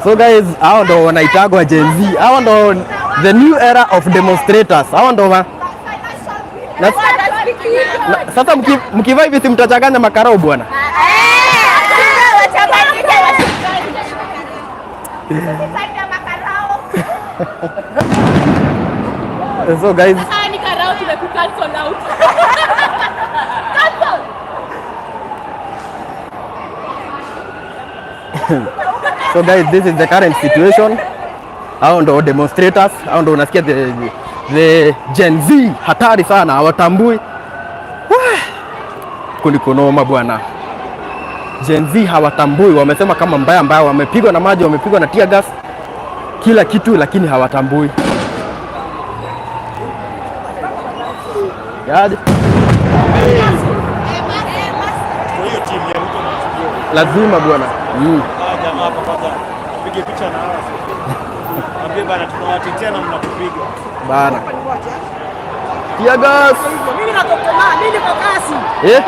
So guys, hao ndo wanaitagwa Gen Z. Hao ndo the new era of demonstrators. Hao ndo na, sasa mkivaa hivi si mtachanganya makarao bwana. So guys, Sasa ni karao tumekucancel out. Cancel. So guys, this is the current situation. Hao ndo demonstrators, hao ndo unasikia the Gen Z hatari sana, hawatambui. Wah! Kuliko noma bwana. Gen Z hawatambui, wamesema kama mbaya mbaya, wamepigwa na maji, wamepigwa na tear gas, kila kitu, lakini hawatambui. Yaje? Kwa hiyo timu ya Ruto na Mchugio. Lazima bwana. Hawa jamaa hapa kwanza pige picha na hawa. Ambie bana tunawatetea na mnatupiga. Bana. Tear gas. Mimi nakokomaa, mimi niko kasi. Eh?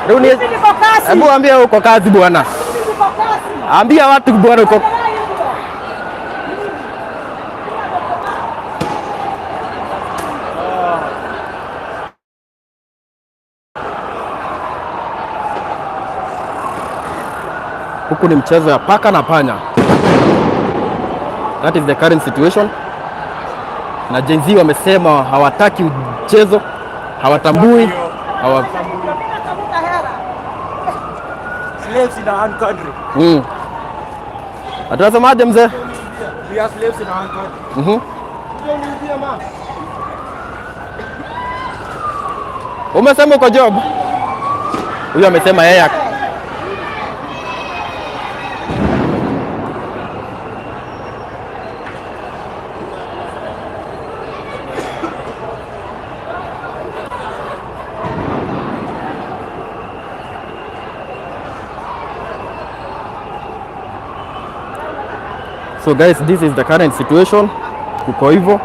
Runi. Mimi niko kasi. Hebu ambia uko kazi bwana. Mimi niko kasi. Ambia watu bwana uko. Huku ni mchezo ya paka na panya. That is the current situation. Na Gen Z wamesema hawataki mchezo, hawatambui, hawa. Slaves in our own country. Atasemaje mzee? We are slaves in our own country. Umesema uko job? Huyu amesema yeye So guys, this is the current situation. Kuko hivyo.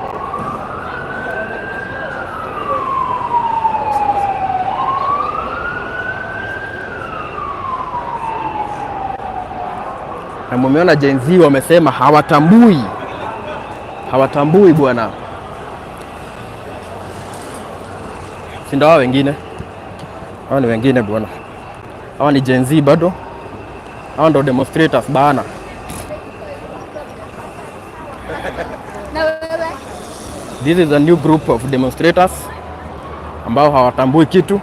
Na mumeona Gen Z wamesema hawatambui, hawatambui bwana. Si ndio hao wengine? Hao ni wengine bwana, hawa ni Gen Z bado, hawa ndo demonstrators bana. Na wewe? This is a new group of demonstrators ambao hawatambui kitu.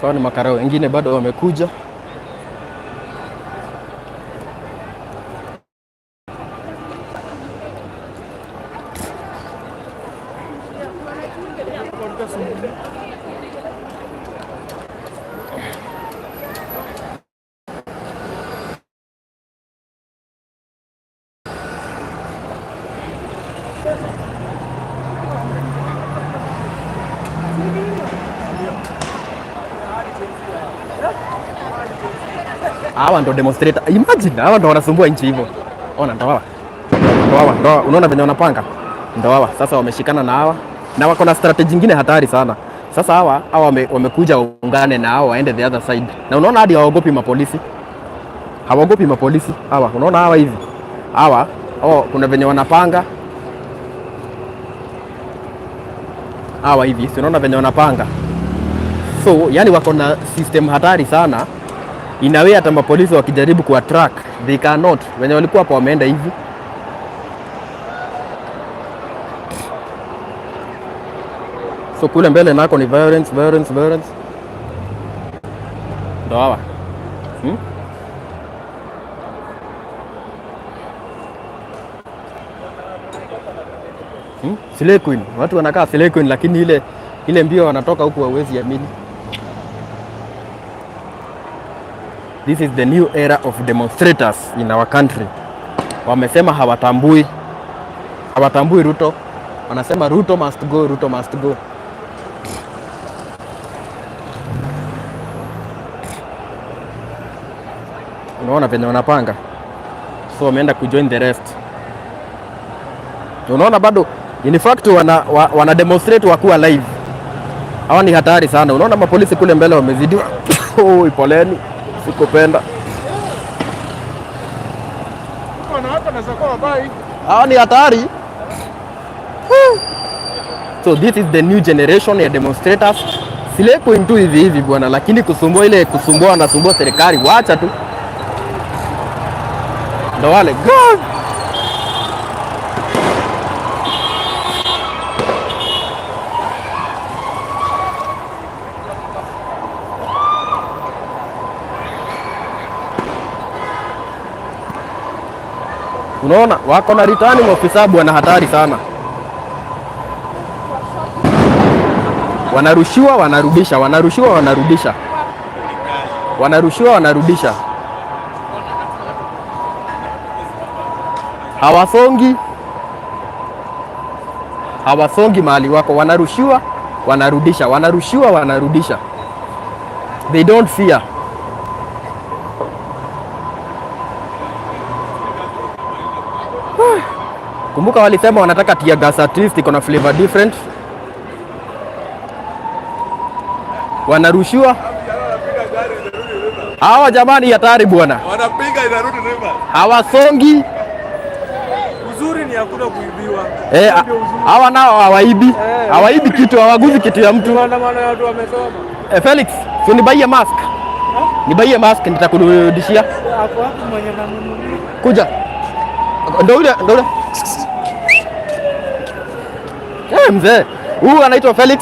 Sawa, ni makarao wengine bado wamekuja. Hawa ndo demonstrator. Imagine hawa ndo wanasumbua nchi hivyo. Ona ndo hawa. Ndo hawa, ndo hawa. Unaona venye wanapanga? Ndo hawa. Sasa wameshikana na hawa na wako na strategy nyingine hatari sana. Sasa hawa wamekuja waungane na hawa waende the other side. Na unaona hadi hawaogopi mapolisi. Hawaogopi mapolisi hawa. Unaona hawa hivi. Hawa, oh, kuna venye wanapanga. Hawa hivi, si unaona venye wanapanga? So, yani wako na system hatari sana. In a way hata mapolisi wakijaribu kuwa track they cannot. Wenye walikuwa hapo wameenda hivi. So kule mbele nako ni violence, violence, violence. Ndo hawa. Slay Queen. Watu wanakaa Slay Queen lakini ile mbio wanatoka huku hauwezi amini. This is the new era of demonstrators in our country. Wamesema hawatambui Ruto, wanasema Ruto must go, Ruto must go. Unaona venye wanapanga, so wameenda kujoin the rest. Unaona bado in fact wana demonstrate wakuwa live. Hawa ni hatari sana. Unaona mapolisi kule mbele wamezidiwa. Oh, poleni, sikupenda. Wanawake wanaweza kuwa wabaya. Hawa ni hatari. So this is the new generation ya demonstrators. Slay queen tu hivi hivi bwana, lakini kusumbua ile kusumbua, wanasumbua serikali, wacha tu ndo wale God. Unaona wako na returning officer bwana, hatari sana. Wanarushiwa, wanarudisha, wanarushiwa, wanarudisha, wanarushiwa, wanarudisha, hawasongi, hawasongi mahali wako, wanarushiwa, wanarudisha, wanarushiwa, wanarudisha. They don't fear. Kumbuka walisema wanataka tear gas at least iko na flavor different. Wanarushiwa hawa jamani, hatari bwana, Wanapiga inarudi river. Hawasongi. Uzuri ni hakuna kuibiwa. Eh, hawa nao hawaibi, hawaibi kitu, hawaguzi kitu ya mtu. Maandamano ya watu wamesoma. Eh, Felix, si unibaie mask, nibaie mask, nitakurudishia. Ako wapi mwenye nanunulia? Kuja, ndo ule, ndo ule. Eh, mzee huyu anaitwa Felix.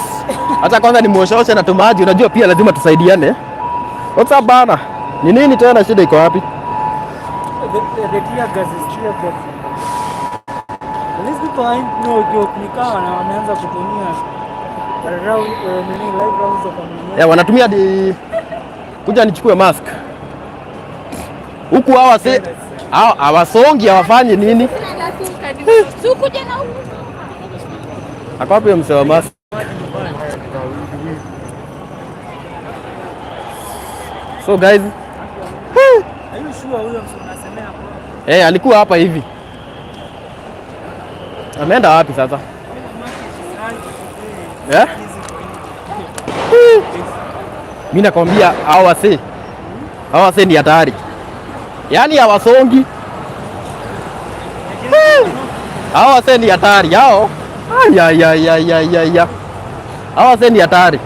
Hata kwanza nimuoshaoshe na tumaji, unajua pia lazima tusaidiane. What's up bana? Ni nini tena, shida iko wapi? The tear gas is tear gas. These people ain't no joke. Ni kama na wameanza kutumia round, nini, live rounds of ammunition. Eh, wanatumia di... Kuja nichukue mask. Huku hawa si hawa hawasongi, hawafanyi nini? Sikuja na huku. Ako wapi huyo mzee wa mask? So guys, Are you sure huyo mtu unasemea hapo? Eh, alikuwa hapa hivi. Ameenda wapi sasa? Eh? Mimi nakwambia hawa wasee. Hawa wasee ni hatari. Yaani hawasongi. Hawa wasee ni hatari hao. Ay, ay, ay, ay, ay, ay, ay. Hawa wasee ni hatari.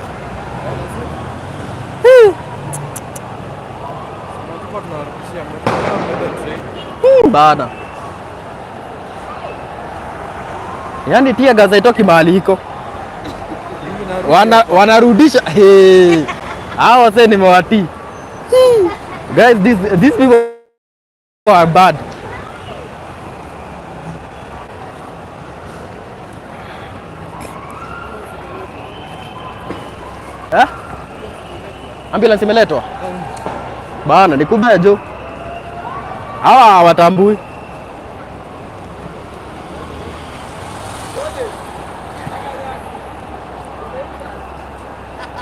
Tulikuwa tunawarudishia mbele. Bana. Yaani tear gas haitoki mahali iko. Wanarudisha. Hey. Hawa wasee nimewatii. Guys, these people are bad. Eh? Ambulance imeletwa? Bana, ni kubaya jo. Hawa hawatambui.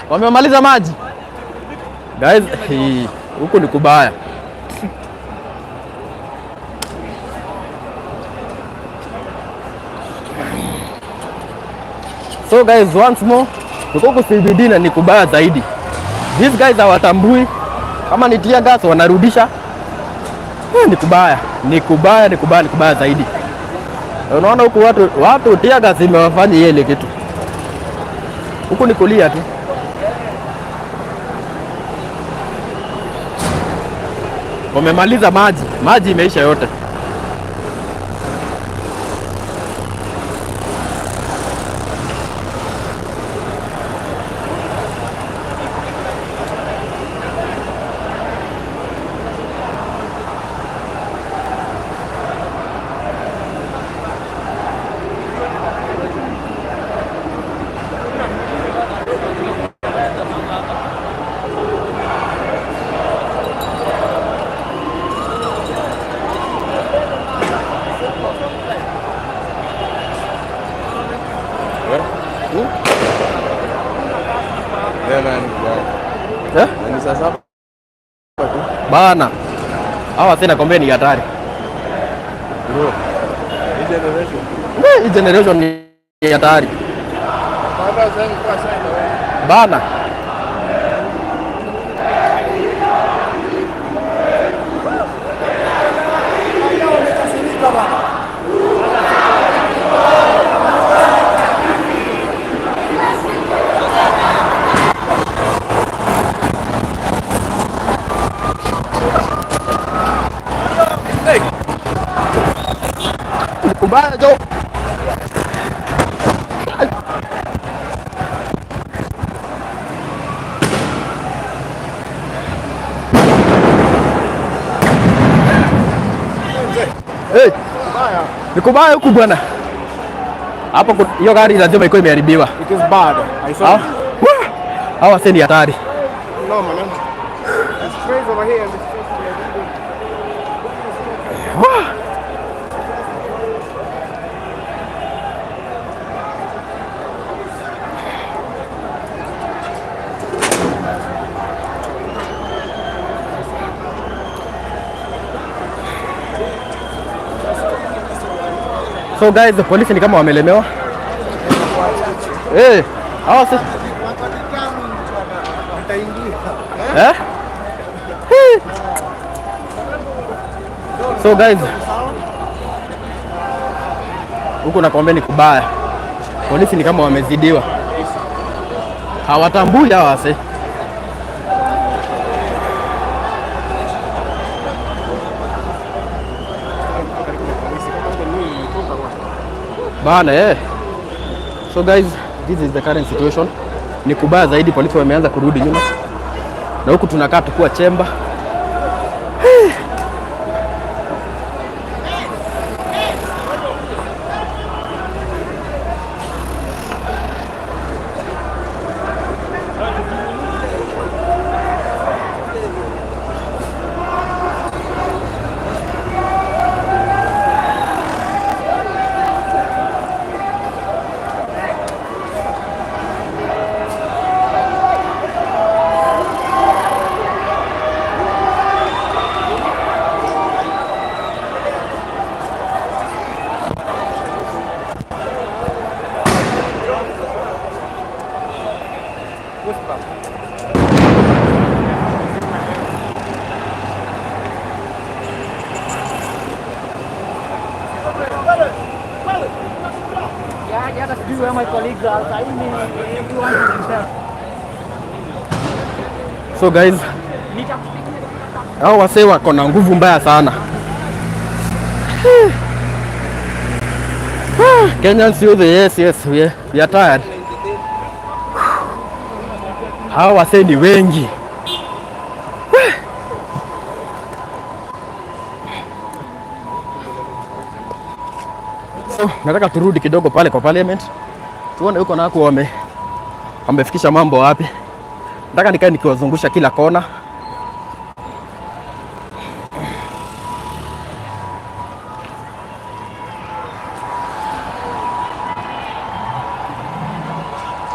Wamemaliza maji. Guys, hii, huku ni kubaya. So guys, once more, tuko huku CBD na ni kubaya zaidi. These guys hawatambui kama ni tear gas wanarudisha. Eh, ni kubaya, ni kubaya, ni kubaya, ni kubaya zaidi. Unaona huku watu tear gas imewafanya ile kitu. Huku ni kulia tu. Wamemaliza maji, maji imeisha yote. Bana. Hawa tena nakwambia ni hatari. Bro. Hii generation. Hii generation ni hatari. Bana. Kubaya jo. Hey, ni kubaya huku bwana. Hapo hiyo gari lazima ikuwe imeharibiwa. It is bad. I saw. Ah, wah! Hawa si ni hatari. No, man. There's trays over here and there's trays over here. Wah! So guys, the polisi ni kama wamelemewa. Eh, hawa si eh? Hey. So guys, huku nakwambia ni kubaya. Polisi ni kama wamezidiwa, hawatambui hawa wase. Bana eh. So guys, this is the current situation. Ni kubaya zaidi, polisi wameanza kurudi nyuma, na huku tunakaa tukuwa chemba. Hata sijui where my colleagues are. Sahii ni everyone is himself. So guys, hao wasee wako na nguvu mbaya sana. Kenyans youth, yes, we are tired. Hao wasee ni wengi. So, nataka turudi kidogo pale kwa parliament tuone huko nako wamefikisha mambo wapi. Nataka nikae nikiwazungusha kila kona.